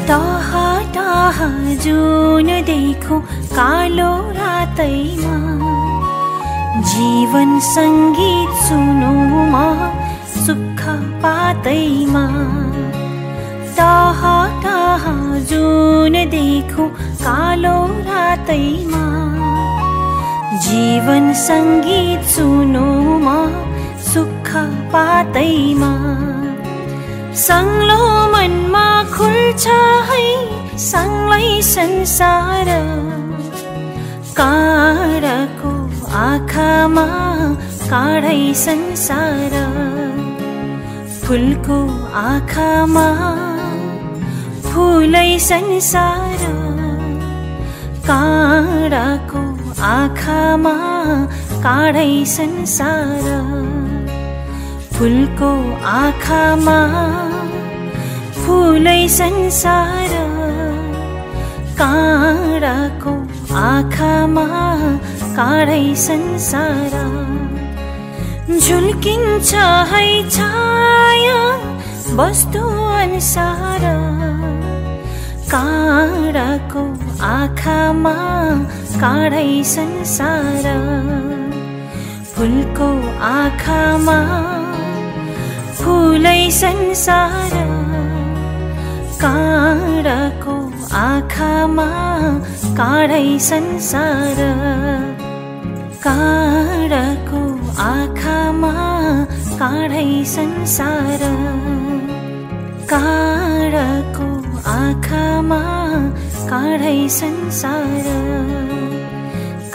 टाहा टाहा जुन देखौं कालो रातैमा जीवन संगीत सुनौमा सुख पातैमा टाहा टाहा जुन देखौं कालो रातैमा जीवन संगीत सुनौमा सुख पातैमा संगलो मनमा खुल्छ है संगलै संसार काँडाको आँखामा काँडै संसार फुलको आँखामा फुलै संसार काँडाको आँखामा काँडै संसार फुलको आँखामा फुलै संसार काँडाको आँखामा काँडै संसार झुल्किन्छ है छाया वस्तु अनुसार काँडाको आँखामा काँडै संसार फुलको आँखामा फुलै संसार काँडाको आँखामा काँडै संसार काँडाको आँखामा काँडै संसार काँडाको आँखामा काँडै संसार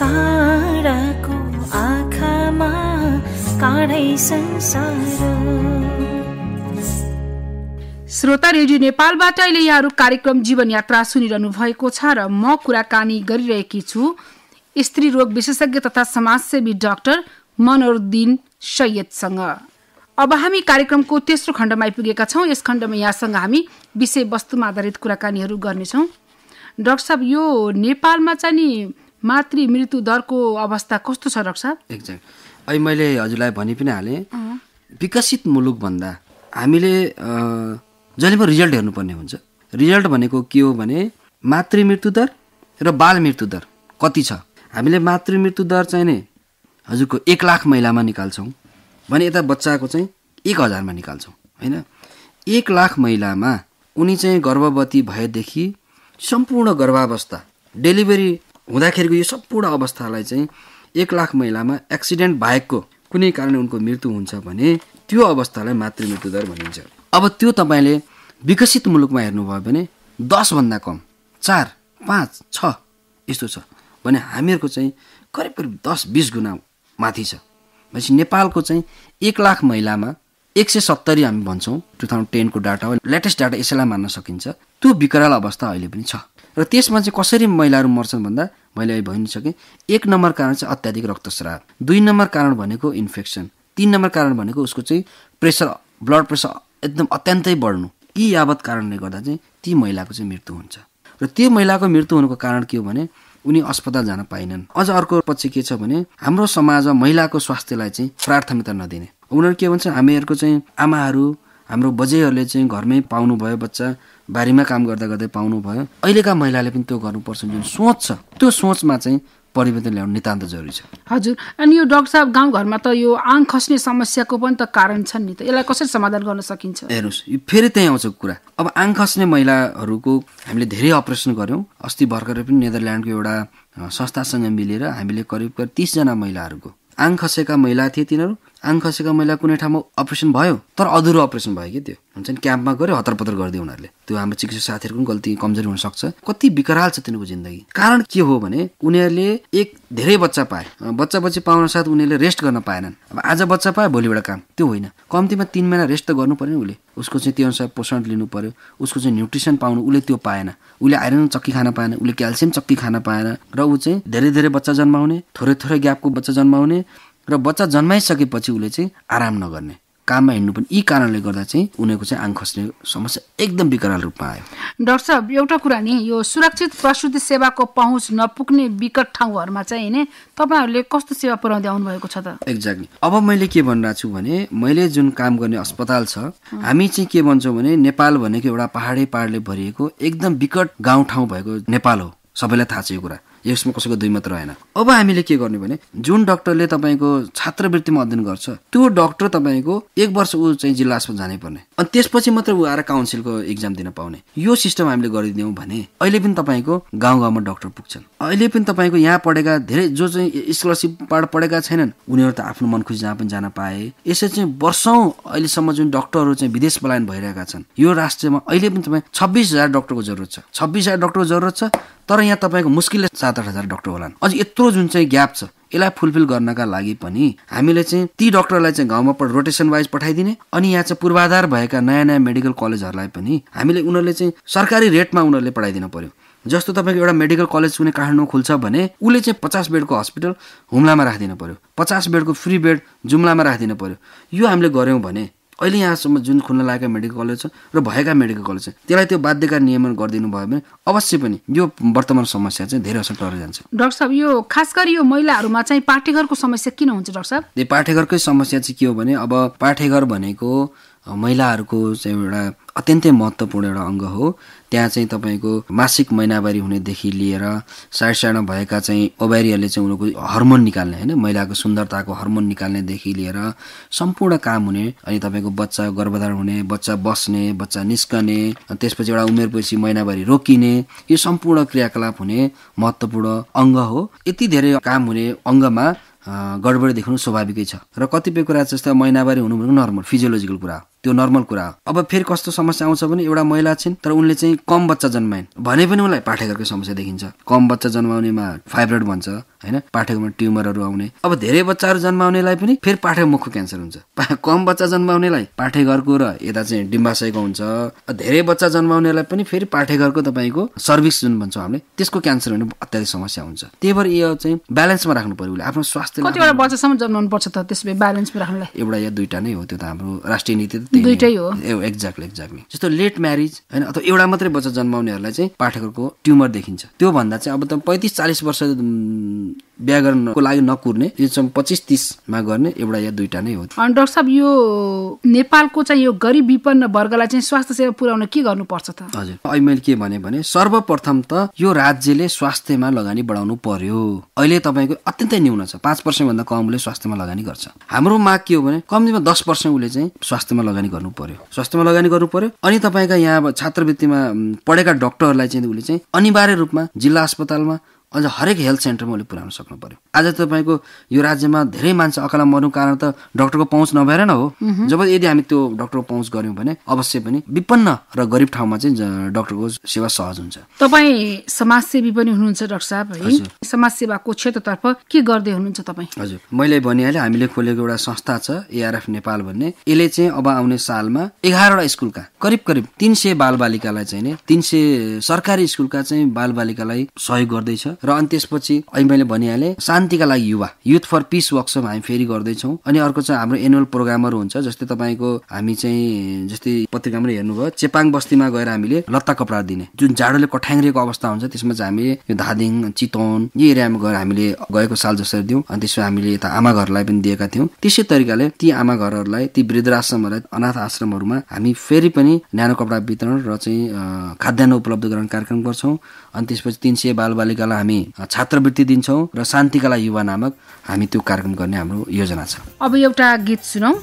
काँडाको आँखामा काँडै संसार। श्रोता रेडियो नेपालबाट अहिले यहाँहरू कार्यक्रम जीवन यात्रा सुनिरहनु भएको छ र म कुराकानी गरिरहेकी छु स्त्री रोग विशेषज्ञ तथा समाजसेवी डाक्टर मनोरुद्दिन सैयदसँग। अब हामी कार्यक्रमको तेस्रो खण्डमा आइपुगेका छौं। यस खण्डमा यहाँसँग हामी विषय वस्तुमा आधारित कुराकानीहरू गर्नेछौं। डाक्टर साहब, यो नेपालमा चाहिँ नि मातृ मृत्यु दरको अवस्था कस्तो छ डाक्टर साहब? एक्ज्याक्ट अहिले मैले हजुरलाई भनि पनि हालेँ, विकसित मुलुक भन्दा हामीले जहिले पनि रिजल्ट हेर्नुपर्ने हुन्छ। रिजल्ट भनेको के हो भने मातृ मृत्यु दर र बाल मृत्यु दर कति छ। हामीले मातृ मृत्यु दर चाहिँ नि हजुरको 1 लाख महिलामा निकाल्छौँ भने यता बच्चाको चाहिँ 1000मा निकाल्छौँ हैन। 1 लाख महिलामा उनी चाहिँ गर्भवती भएदेखि सम्पूर्ण गर्भावस्था डेलिभरी हुँदाखेरिको यो सम्पूर्ण अवस्थालाई चाहिँ 1 लाख महिलामा एक्सिडेन्ट बाहेकको कुनै कारणले उनको मृत्यु हुन्छ भने त्यो अवस्थालाई मातृ मृत्यु दर भनिन्छ। अब त्यो तपाईँले विकसित मुलुकमा हेर्नुभयो भने 10 भन्दा कम 4, 5, 6 यस्तो छ भने हामीहरूको चाहिँ करिब 10-20 गुणा माथि छ। भनेपछि नेपालको चाहिँ 1 लाख महिलामा 170 हामी भन्छौँ 2010 को डाटा हो, लेटेस्ट डाटा यसैलाई मान्न सकिन्छ। त्यो विकराल अवस्था अहिले पनि छ र त्यसमा चाहिँ कसरी महिलाहरू मर्छन् भन्दा मैले अहिले भनिसकेँ 1 नम्बर कारण चाहिँ अत्याधिक रक्तस्राव, 2 नम्बर कारण भनेको इन्फेक्सन, 3 नम्बर कारण भनेको उसको चाहिँ प्रेसर ब्लड प्रेसर एकदम अत्यन्तै बढ्नु। यी यावत कारणले गर्दा चाहिँ ती महिलाको चाहिँ मृत्यु हुन्छ र त्यो महिलाको मृत्यु हुनुको कारण के हो भने उनी अस्पताल जान पाइनन्। अझ अर्को पछि के छ भने हाम्रो समाजमा महिलाको स्वास्थ्यलाई चाहिँ प्राथमिकता नदिने। उनीहरू के भन्छ हामीहरूको चाहिँ आमाहरू हाम्रो बजेहरूले चाहिँ घरमै पाउनु भयो बच्चा, बारीमा काम गर्दा गर्दै पाउनु भयो, अहिलेका महिलाले पनि त्यो गर्नुपर्छ जुन सोच छ त्यो सोचमा चाहिँ परिवर्तन ल्याउनु नितान्त जरुरी छ। हजुर, अनि यो डाक्टर साहब गाउँघरमा त यो आङ खस्ने समस्याको पनि त कारण छन् नि, त यसलाई कसरी समाधान गर्न सकिन्छ? हेर्नुहोस्, यो फेरि त्यही आउँछ कुरा। अब आङ खस्ने महिलाहरूको हामीले धेरै अपरेसन गऱ्यौँ। अस्ति भर्खरै पनि नेदरल्यान्डको एउटा संस्थासँग मिलेर हामीले करिब 30 जना महिलाहरूको आङ खसेका महिला थिए। तिनीहरू आङ खसेका महिला कुनै ठाउँमा अपरेसन भयो तर अधुरो अपरेसन भयो कि त्यो हुन्छ नि, क्याम्पमा गऱ्यो हतरपतर गरिदियो उनीहरूले। त्यो हाम्रो चिकित्सक साथीहरूको पनि गल्ती कमजोरी हुनसक्छ। कति विकराल छ तिनीहरूको जिन्दगी। कारण के हो भने उनीहरूले धेरै बच्चा पाए, बच्चा पाउन साथ उनीहरूले रेस्ट गर्न पाएनन्। अब आज बच्चा पाए भोलिबाट काम, त्यो होइन। कम्तीमा 3 महिना रेस्ट त गर्नु पर्यो उसले, उसको चाहिँ त्यो अनुसार पोषण लिनु पर्यो, उसको चाहिँ न्युट्रिसन पाउनु, उसले त्यो पाएन, उसले आइरन चक्की खान पाएन, उसले क्याल्सियम चक्की खान पाएन र ऊ चाहिँ धेरै बच्चा जन्माउने, थोरै ग्यापको बच्चा जन्माउने र बच्चा जन्माइसकेपछि उसले चाहिँ आराम नगर्ने, काममा हिँड्नु पनि। यी कारणले गर्दा चाहिँ उनीहरूको चाहिँ आङ खस्ने समस्या एकदम विकराल रूपमा आयो। डाक्टर साहब, एउटा कुरा नि, यो सुरक्षित प्रसुति सेवाको पहुँच नपुग्ने विकट ठाउँहरूमा चाहिँ नि तपाईँहरूले कस्तो सेवा पुर्याउँदै आउनुभएको छ त? एक्ज्याक्टली। अब मैले के भनिरहेको छु भने मैले जुन काम गर्ने अस्पताल छ, हामी चाहिँ के भन्छौँ भने नेपाल भनेको एउटा पहाडले भरिएको एकदम विकट गाउँठाउँ भएको नेपाल हो। सबैलाई थाहा छ यो कुरा, यसमा कसैको दुई मत रहेन। अब हामीले के गर्ने भने जुन डाक्टरले तपाईँको छात्रवृत्तिमा अध्ययन गर्छ त्यो डाक्टर तपाईँको 1 वर्ष ऊ चाहिँ जिल्ला अस्पताल जानै पर्ने, अनि त्यसपछि मात्र ऊ आएर काउन्सिलको इक्जाम दिन पाउने। यो सिस्टम हामीले गरिदियौँ भने अहिले पनि तपाईँको गाउँमा डाक्टर पुग्छन्। अहिले पनि तपाईँको यहाँ पढेका धेरै जो चाहिँ स्कलरसिप पढेका छैनन् उनीहरू त आफ्नो मन खुसी जहाँ पनि जान पाए। यसै चाहिँ वर्षौँ अहिलेसम्म जुन डाक्टरहरू चाहिँ विदेश पलायन भइरहेका छन्, यो राष्ट्रमा अहिले पनि तपाईँ 26,000 डाक्टरको जरुरत छ। 26,000 डाक्टरको जरुरत छ, तर यहाँ तपाईँको मुस्किलले 7-8 हजार डाक्टर होलान्। अझ यत्रो जुन चाहिँ ग्याप छ यसलाई फुलफिल गर्नका लागि पनि हामीले चाहिँ ती डाक्टरलाई चाहिँ गाउँमा रोटेसन वाइज पठाइदिने, अनि यहाँ चाहिँ पूर्वाधार भएका नयाँ मेडिकल कलेजहरूलाई पनि हामीले उनीहरूले चाहिँ सरकारी रेटमा उनीहरूले पढाइदिनु पर्यो। जस्तो तपाईँको एउटा मेडिकल कलेज कुनै काठमाडौँ खुल्छ भने उसले चाहिँ 50 बेडको हस्पिटल हुम्लामा राखिदिनु पर्यो, 50 बेडको फ्री बेड जुम्लामा राखिदिनु पर्यो। यो हामीले गऱ्यौँ भने अहिले यहाँसम्म जुन खुल्न लागेका मेडिकल कलेज छ र भएका मेडिकल कलेज छ त्यसलाई त्यो बाध्यकारी नियमन गरिदिनु भयो भने अवश्य पनि यो वर्तमान समस्या चाहिँ धेरै असर टरेर जान्छ। डाक्टर साहब, यो खास गरी यो महिलाहरूमा चाहिँ पाठेघरको समस्या किन हुन्छ डाक्टर साहब? यो पाठेघरकै समस्या चाहिँ के हो भने अब पाठेघर भनेको महिलाहरूको चाहिँ एउटा अत्यन्तै महत्त्वपूर्ण एउटा अङ्ग हो। त्यहाँ चाहिँ तपाईँको मासिक महिनावारी हुनेदेखि लिएर साइड भएका चाहिँ ओभ्यारीहरूले चाहिँ उनीहरूको हर्मोन निकाल्ने, होइन, महिलाको सुन्दरताको हर्मोन निकाल्नेदेखि लिएर सम्पूर्ण काम हुने, अनि तपाईँको बच्चा गर्भधारण हुने, बच्चा बस्ने, बच्चा निस्कने, त्यसपछि एउटा उमेरपछि महिनावारी रोकिने, यो सम्पूर्ण क्रियाकलाप हुने महत्त्वपूर्ण अङ्ग हो। यति धेरै काम हुने अङ्गमा गडबडी देख्नु स्वाभाविकै छ र कतिपय कुरा जस्तो महिनावारी हुनु भनेको नर्मल फिजियोलोजिकल कुरा हो, त्यो नर्मल कुरा हो। अब फेरि कस्तो समस्या आउँछ भने एउटा महिला छिन् तर उनले चाहिँ कम बच्चा जन्माइन् भने पनि उनलाई पाठेघरकै समस्या देखिन्छ। कम बच्चा जन्माउनेमा फाइब्रोइड भन्छ, होइन, पाठेघरमा ट्युमरहरू आउने। अब धेरै बच्चाहरू जन्माउनेलाई पनि फेरि पाठेघर मुखको क्यान्सर हुन्छ। कम बच्चा जन्माउनेलाई पाठेघरको र यता चाहिँ डिम्बाशयको हुन्छ। धेरै बच्चा जन्माउनेलाई पनि फेरि पाठेघरको तपाईँको सर्भिक्स जुन भन्छौँ हामीले त्यसको क्यान्सर हुने अत्याधिक समस्या हुन्छ। त्यही भएर यो चाहिँ ब्यालेन्समा राख्नु पर्यो उसले आफ्नो स्वास्थ्य। कतिवटा बच्चासम्म जन्माउनु पर्छ त त्यसले ब्यालेन्समा राख्नलाई? एउटा या दुईटा नै हो, त्यो त हाम्रो राष्ट्रिय नीति दुईटै हो। एक्ज्याक्टली। जस्तो लेट म्यारिज, होइन, अथवा एउटा मात्रै बच्चा जन्माउनेहरूलाई चाहिँ पाठेघरको ट्युमर देखिन्छ। त्यो भन्दा चाहिँ अब त 35-40 वर्ष बिहा गर्नको लागि नकुर्ने, यो चाहिँ 25-30 गर्ने एउटा या दुईटा नै हो। अनि डाक्टर साहब, यो नेपालको चाहिँ यो गरिब विपन्न वर्गलाई चाहिँ स्वास्थ्य सेवा पुर्याउन के गर्नुपर्छ त? हजुर, अहिले मैले के भने सर्वप्रथम त यो राज्यले स्वास्थ्यमा लगानी बढाउनु पर्यो। अहिले तपाईँको अत्यन्तै न्यून छ, 5% भन्दा कमले स्वास्थ्यमा लगानी गर्छ। हाम्रो माग के हो भने कम्तीमा 10% उसले चाहिँ स्वास्थ्यमा लगानी लगानी गर्नु पर्यो, स्वास्थ्यमा लगानी गर्नु पर्यो। अनि तपाईँका यहाँ छात्रवृत्तिमा पढेका डाक्टरहरूलाई चाहिँ उसले चाहिँ अनिवार्य रूपमा जिल्ला अस्पतालमा अझ हरेक हेल्थ सेन्टरमा उसले पुर्याउन सक्नु पर्यो। आज तपाईँको यो राज्यमा धेरै मान्छे अकाला मर्नु कारण त डाक्टरको पहुँच नभएर न हो। जब यदि हामी त्यो डाक्टरको पहुँच गर्यौँ भने अवश्य पनि विपन्न र गरिब ठाउँमा चाहिँ डाक्टरको सेवा सहज हुन्छ। तपाईँ समाजसेवी पनि हुनुहुन्छ डाक्टर साहब है, समाजसेवाको क्षेत्रतर्फ के गर्दै हुनुहुन्छ तपाईँ? हजुर, मैले भनिहालेँ हामीले खोलेको एउटा संस्था छ ARF नेपाल भन्ने। यसले चाहिँ अब आउने सालमा 11वटा स्कुलका करिब 300 बालबालिकालाई चाहिँ नि 300 सरकारी स्कुलका चाहिँ बालबालिकालाई सहयोग गर्दैछ। र अनि त्यसपछि अहिले मैले भनिहालेँ शान्तिका लागि युवा युथ फर पिस वर्कसप हामी फेरि गर्दैछौँ। अनि अर्को चाहिँ हाम्रो एनुअल प्रोग्रामहरू हुन्छ, जस्तै तपाईँको हामी चाहिँ जस्तै पत्रिकामा हेर्नुभयो चेपाङ बस्तीमा गएर हामीले लत्ता कपडा दिने, जुन जाडोले कठाङ्ग्रिएको अवस्था हुन्छ त्यसमा चाहिँ हामीले यो धादिङ चितवन यी एरियामा गएर हामीले गएको साल जसरी दियौँ। अनि त्यसमा हामीले यता आमा घरलाई पनि दिएका थियौँ। त्यसै तरिकाले ती आमा घरहरूलाई ती वृद्धाश्रमहरूलाई अनाथ आश्रमहरूमा हामी फेरि पनि न्यानो कपडा वितरण र चाहिँ खाद्यान्न उपलब्ध गराउने कार्यक्रम गर्छौँ। अनि त्यसपछि 300 बालबालिकालाई हामी छात्रवृत्ति दिन्छौँ र शान्तिका लागि युवा नामक हामी त्यो कार्यक्रम गर्ने हाम्रो योजना छ। अब एउटा गीत सुनौँ।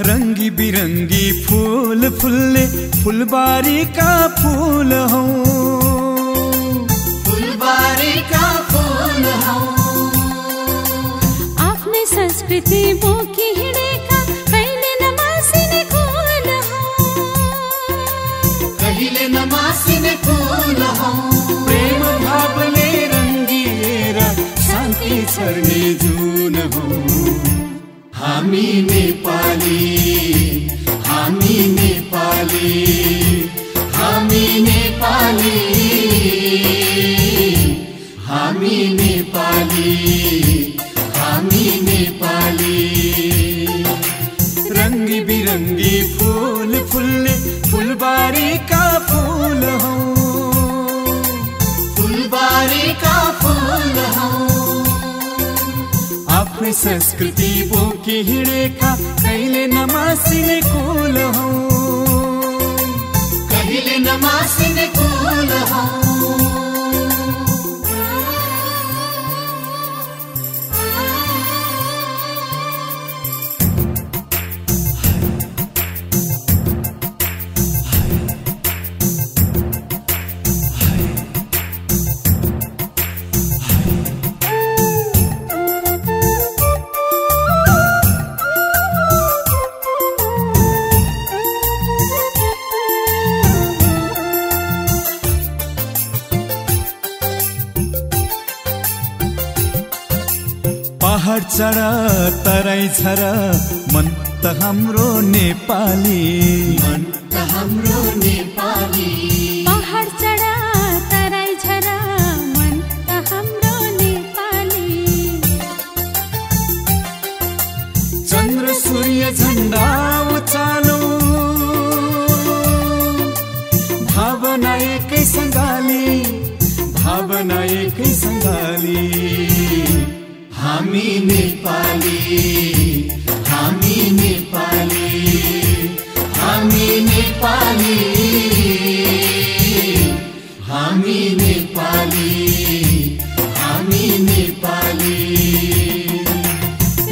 रंगी बिरंगी फूल फुल्ले फुलबारी का फूल हो, फुलबारी का फूल हो। आफ्नै संस्कृति बोकी हिँडेका कहिले नमासिने फूल हो, कहिले नमासिने फूल हो। प्रेम भावले रंगिएर शान्ति छर्ने जुन हो। हामी नेपाली, हामी नेपाली, हामी नेपाली, हामी नेपाली, हामी नेपाली। रंगी बिरंगी फूल फुल्ले फुलबारी का फूल हो, फुलबारी का फूल हो। आफ्नै संस्कृति बोकी हिँडेका कहिले नमासिने कुल हो, कहिले नमासिने कुल हो। पहाड चढ तराई झर मन त हाम्रो नेपाली, मन त हाम्रो नेपाली। पहाड चढ तराई झर मन त हाम्रो नेपाली। चन्द्र सूर्य झण्डा उचालो भावना एकै सँगाली, भावना एकै सँगाली। हामी नेपाली, हामी नेपाली, हामी नेपाली, हामी नेपाली, हामी नेपाली।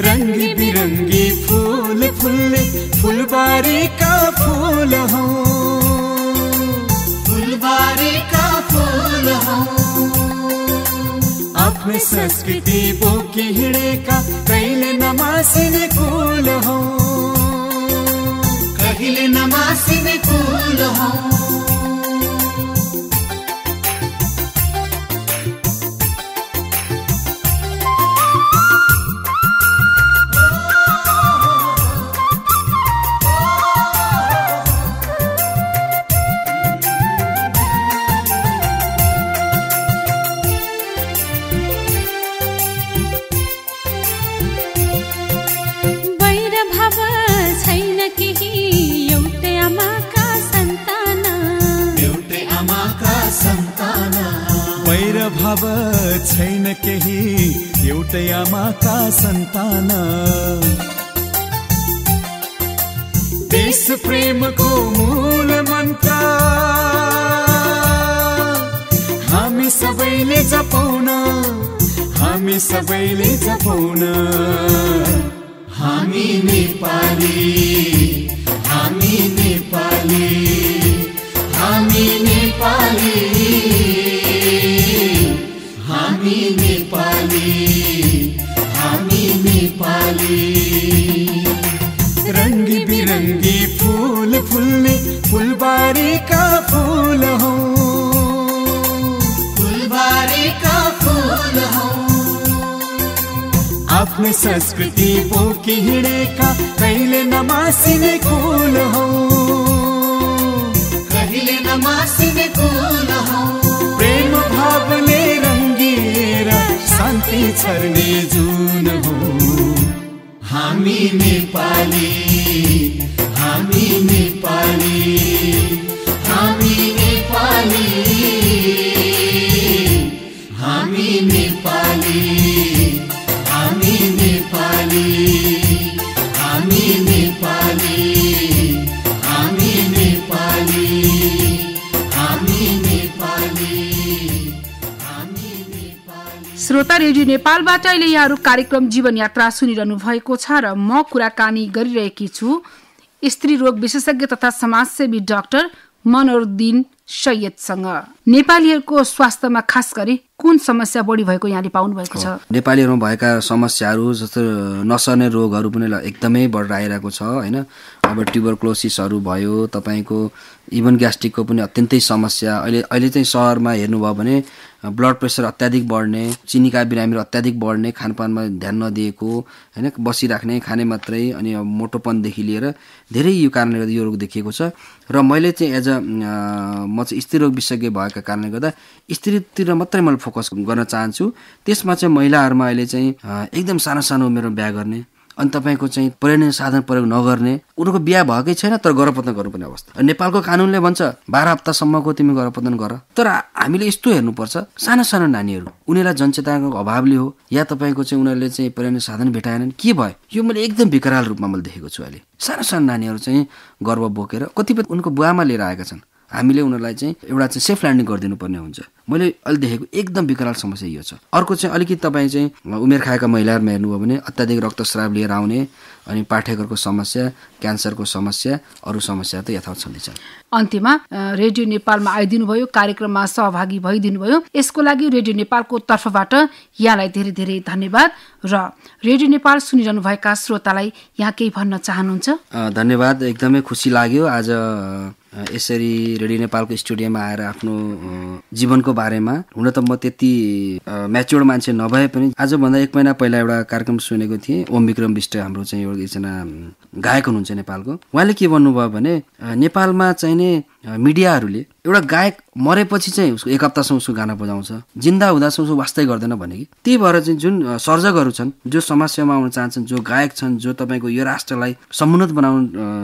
रंगी बिरंगी फूल फुल्ले फुलबारी का फूल हो, फुलबारी का फूल हो। आफ्नै संस्कृति बोकी हिँडेका कहिले नमासिने कुल हो, कहिले नमासिने कुल हो। वैर भाव भेदभाव छैन केही, एउटै आमाका सन्तान। देश प्रेमको मूल मन्त्र हामी सबैले जपाउन, हामी सबैले जपाउन। हामी नेपाली, हामी नेपाली, हामी नेपाली, हामी नेपाली, हामी नेपाली। रंगी बिरंगी फूल फुल्ने फुलबारीका फूल हौ, फुलबारीका फूल हौ। आफ्नो संस्कृति बोकी हिँडेका कहिले नमासिने कुल हौ, कहिले नमासिने कुल हौ। प्रेम भावले रंगिएर शान्ति छर्ने जुन हौ। हामी नेपाली, हामी नेपाली, हामी नेपाली, हामी नेपाली, हामी नेपाली, हामी नेपाली, हामी नेपाली, हामी नेपाली, हामी नेपाली। श्रोता, रेडियो नेपालबाट अहिले यहाँहरू कार्यक्रम जीवन यात्रा सुनिरहनु भएको छ र म कुराकानी गरिरहेकी छु स्त्री रोग विशेषज्ञ तथा समाजसेवी डाक्टर मनोरुद्दिन सैयदसँग। नेपालीहरूको स्वास्थ्यमा खास गरी कुन समस्या बढी भएको यहाँले पाउनु भएको छ? नेपालीहरूमा भएका समस्याहरू जस्तो नसर्ने रोगहरू पनि एकदमै बढेर आइरहेको छ होइन। अब ट्युबरक्लोसिसहरू भयो, तपाईँको इभन ग्यास्ट्रिकको पनि अत्यन्तै समस्या। अहिले चाहिँ सहरमा हेर्नुभयो भने ब्लड प्रेसर अत्याधिक बढ्ने, चिनीका बिरामीहरू अत्याधिक बढ्ने, खानपानमा ध्यान नदिएको होइन, बसिराख्ने, खाने मात्रै, अनि मोटोपनदेखि लिएर धेरै यो कारणले गर्दा यो रोग देखिएको छ। र मैले चाहिँ एज अ म चाहिँ स्त्री रोग विशेषज्ञ भएका कारणले गर्दा स्त्रीतिर मात्रै मैले फोकस गर्न चाहन्छु। त्यसमा चाहिँ महिलाहरूमा अहिले चाहिँ एकदम सानो सानो उमेरमा बिहा गर्ने, अनि तपाईँको चाहिँ प्रजनन साधन प्रयोग नगर्ने, उनीहरूको बिहा भएकै छैन तर गर्भपतन गर्नुपर्ने अवस्था। नेपालको कानुनले भन्छ 12 हप्तासम्मको तिमी गर्भपतन गर। तर हामीले यस्तो हेर्नुपर्छ, सानो सानो नानीहरू उनीहरूलाई जनचेतनाको अभावले हो या तपाईँको चाहिँ उनीहरूले चाहिँ प्रजनन साधन भेटाएनन्, के भयो? यो मैले एकदम विकराल रूपमा मैले देखेको छु। अहिले सानो सानो नानीहरू चाहिँ गर्भ बोकेर कतिपय उनको बुवामा लिएर आएका छन्। हामीले उनीहरूलाई चाहिँ एउटा चाहिँ सेफ ल्यान्डिङ गरिदिनु पर्ने हुन्छ। मैले अहिले देखेको एकदम विकराल समस्या यो छ। अर्को चाहिँ अलिकति तपाईँ चाहिँ उमेर खाएका महिलाहरूमा हेर्नुभयो भने अत्याधिक रक्तस्राव लिएर आउने, अनि पाठेघरको समस्या, क्यान्सरको समस्या, अरू समस्या त यथावत छँदैछ। अन्त्यमा रेडियो नेपालमा आइदिनु भयो, कार्यक्रममा सहभागी भइदिनु भयो, यसको लागि रेडियो नेपालको तर्फबाट यहाँलाई धेरै धेरै धन्यवाद। र रेडियो नेपाल सुनिरहनु भएका श्रोतालाई यहाँ केही भन्न चाहनुहुन्छ? धन्यवाद, एकदमै खुसी लाग्यो आज यसरी रेडियो नेपालको स्टुडियोमा आएर आफ्नो जीवनको बारेमा। हुन त म त्यति म्याच्योर्ड मान्छे नभए पनि आजभन्दा 1 महिना पहिला एउटा कार्यक्रम सुनेको थिएँ। ओम विक्रम विष्ट हाम्रो चाहिँ एकजना गायक हुनुहुन्छ नेपालको। उहाँले के भन्नुभयो भने नेपालमा चाहिने मिडियाहरूले एउटा गायक मरेपछि चाहिँ उसको 1 हप्तासम्म उसको गाना बजाउँछ, जिन्दा हुँदासम्म उसको वास्तै गर्दैन भने कि। त्यही भएर चाहिँ जुन सर्जकहरू छन्, जो समाजसेवामा आउन चाहन्छन्, जो गायक छन्, जो तपाईँको यो राष्ट्रलाई समुन्नत बनाउन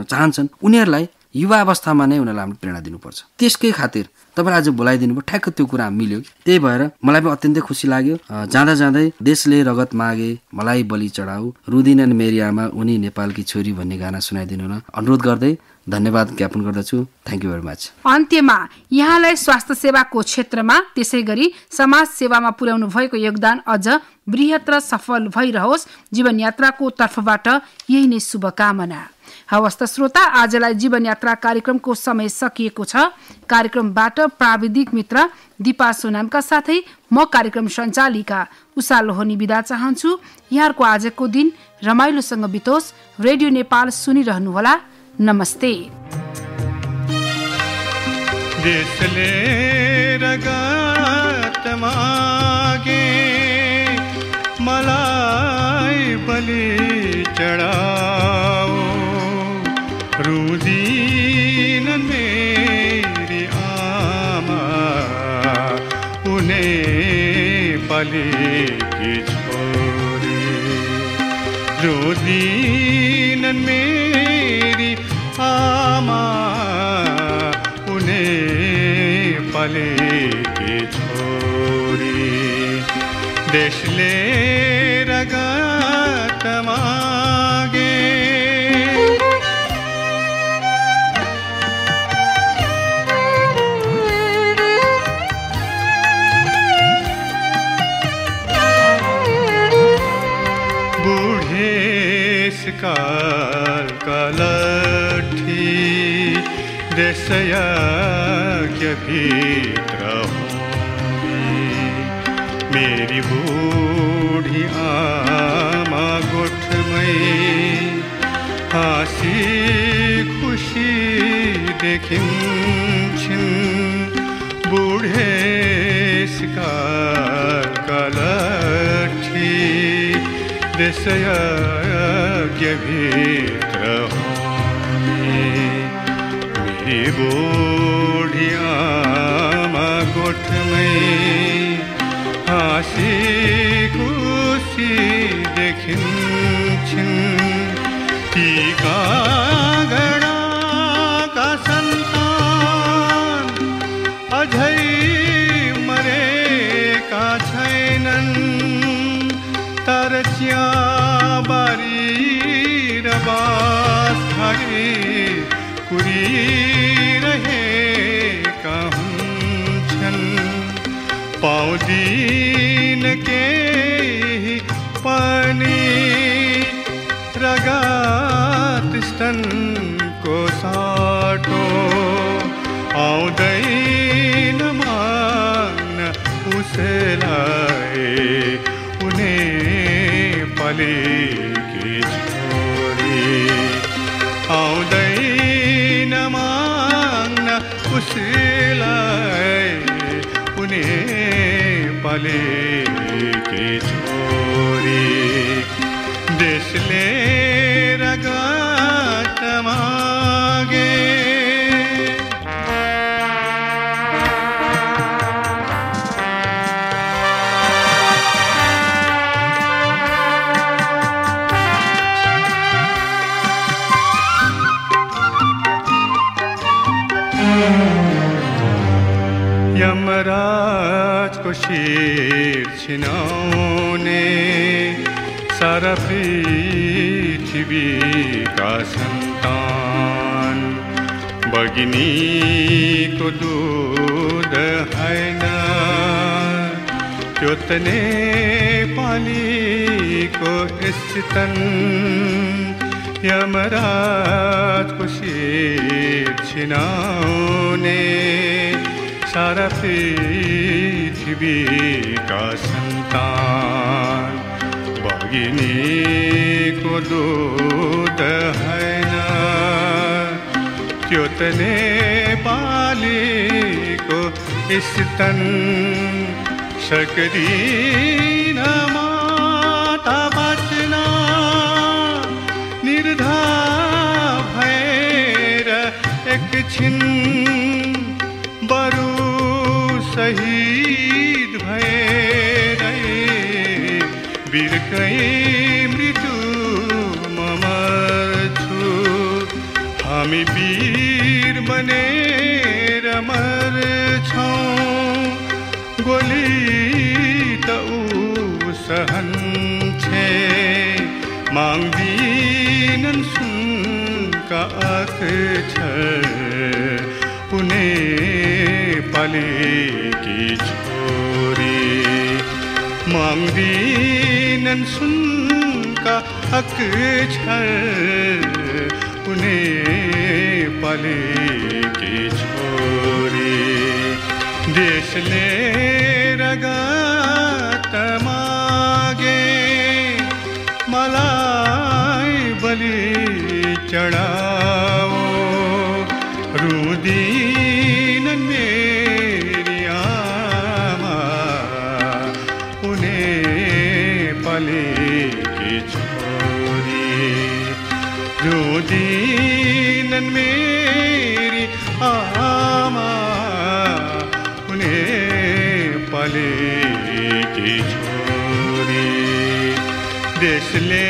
चाहन्छन्, उनीहरूलाई युवा अवस्थामा नै उनीहरूलाई हामीले प्रेरणा दिनुपर्छ। त्यसकै खातिर तपाईँ आज बोलाइदिनु भयो, ठ्याक्क त्यो कुरा मिल्यो। त्यही भएर मलाई पनि अत्यन्तै खुसी लाग्यो। जाँदा जाँदै देशले रगत मागे मलाई बलि चढाऊ, रुदिनन् मेरी आमा उनी नेपालकी छोरी भन्ने गाना सुनाइदिनु न अनुरोध गर्दै धन्यवाद ज्ञापन गर्दछु। Thank you very much. अन्त्यमा यहाँलाई स्वास्थ्य सेवाको क्षेत्रमा त्यसै गरी समाज सेवामा पुर्याउनु भएको योगदान अझ बृहत र सफल भइरहोस्, जीवन यात्राको तर्फबाट यही नै शुभकामना। हवस् त श्रोता, आजलाई जीवन यात्रा कार्यक्रमको समय सकिएको छ। कार्यक्रमबाट प्राविधिक मित्र दिपा सोनामका साथै म कार्यक्रम सञ्चालिका उषा लोहनी बिदा चाहन्छु। यहाँहरूको आजको दिन रमाइलोसँग बितोस्। रेडियो नेपाल सुनिरहनुहोला। नमस्ते। देशले रगत मागे मलाई बलि चढाओ, रुदिनन् मेरी आमा उनी नेपालीकी छोरी, रुदिनन् मेरी आमा उनी नेपालीकी छोरी। देशले रगत मागे काल कालठी देशया के भीतर होगी मेरी बूढ़ी आमा गोठ में हाँसी खुशी देखिन्छन् बूढ़े काल कालठी देशया के भीतर होगी मेरी बूढ़ी आमा गोठ में हाँसी खुशी देखिन्छन् ती कागडा का सन्तान अझै मरेका छैनन् तर चियाबारी र बाँसघारी कुरिरहेका हुन्छन् पाउँदिन केही पनि रगत स्तनको साटो आउँदैन माग्न उसलाई उनी पलेकी छोरी आउँदैन माग्न उसलाई उनी पलेकी छोरी देशले रगत मागे यमराज को शीर छिनाउने सारा पृथ्वी का संतान बगिनी को दूध हैन त्यो तने पाली को स्तन यमराज को शीर छिनाउने सारा पृथ्वी का संतान बगिनी को दूध हैन त्यो तने पाली को स्तन सक्दिन माता बाँच्न निर्धार भएर एकछिन बरु शहीद भएर बिर्कै मृत्युमा मर्छु हामी वीर बनेर मर्छौँ गोली त ऊ सहन्छे माग्दिनन् सुनका अक्षर उनी पलेकी छोरी माग्दिनन् सुनका अक्षर उनी पलेकी छोरी देशले रगत मागे मलाई बलि चढाओ रुदिनन् मेरी आमा उनी पलेकी छोरी रुदिनन् मेरी आमा उनी पलेकी छोरी देशले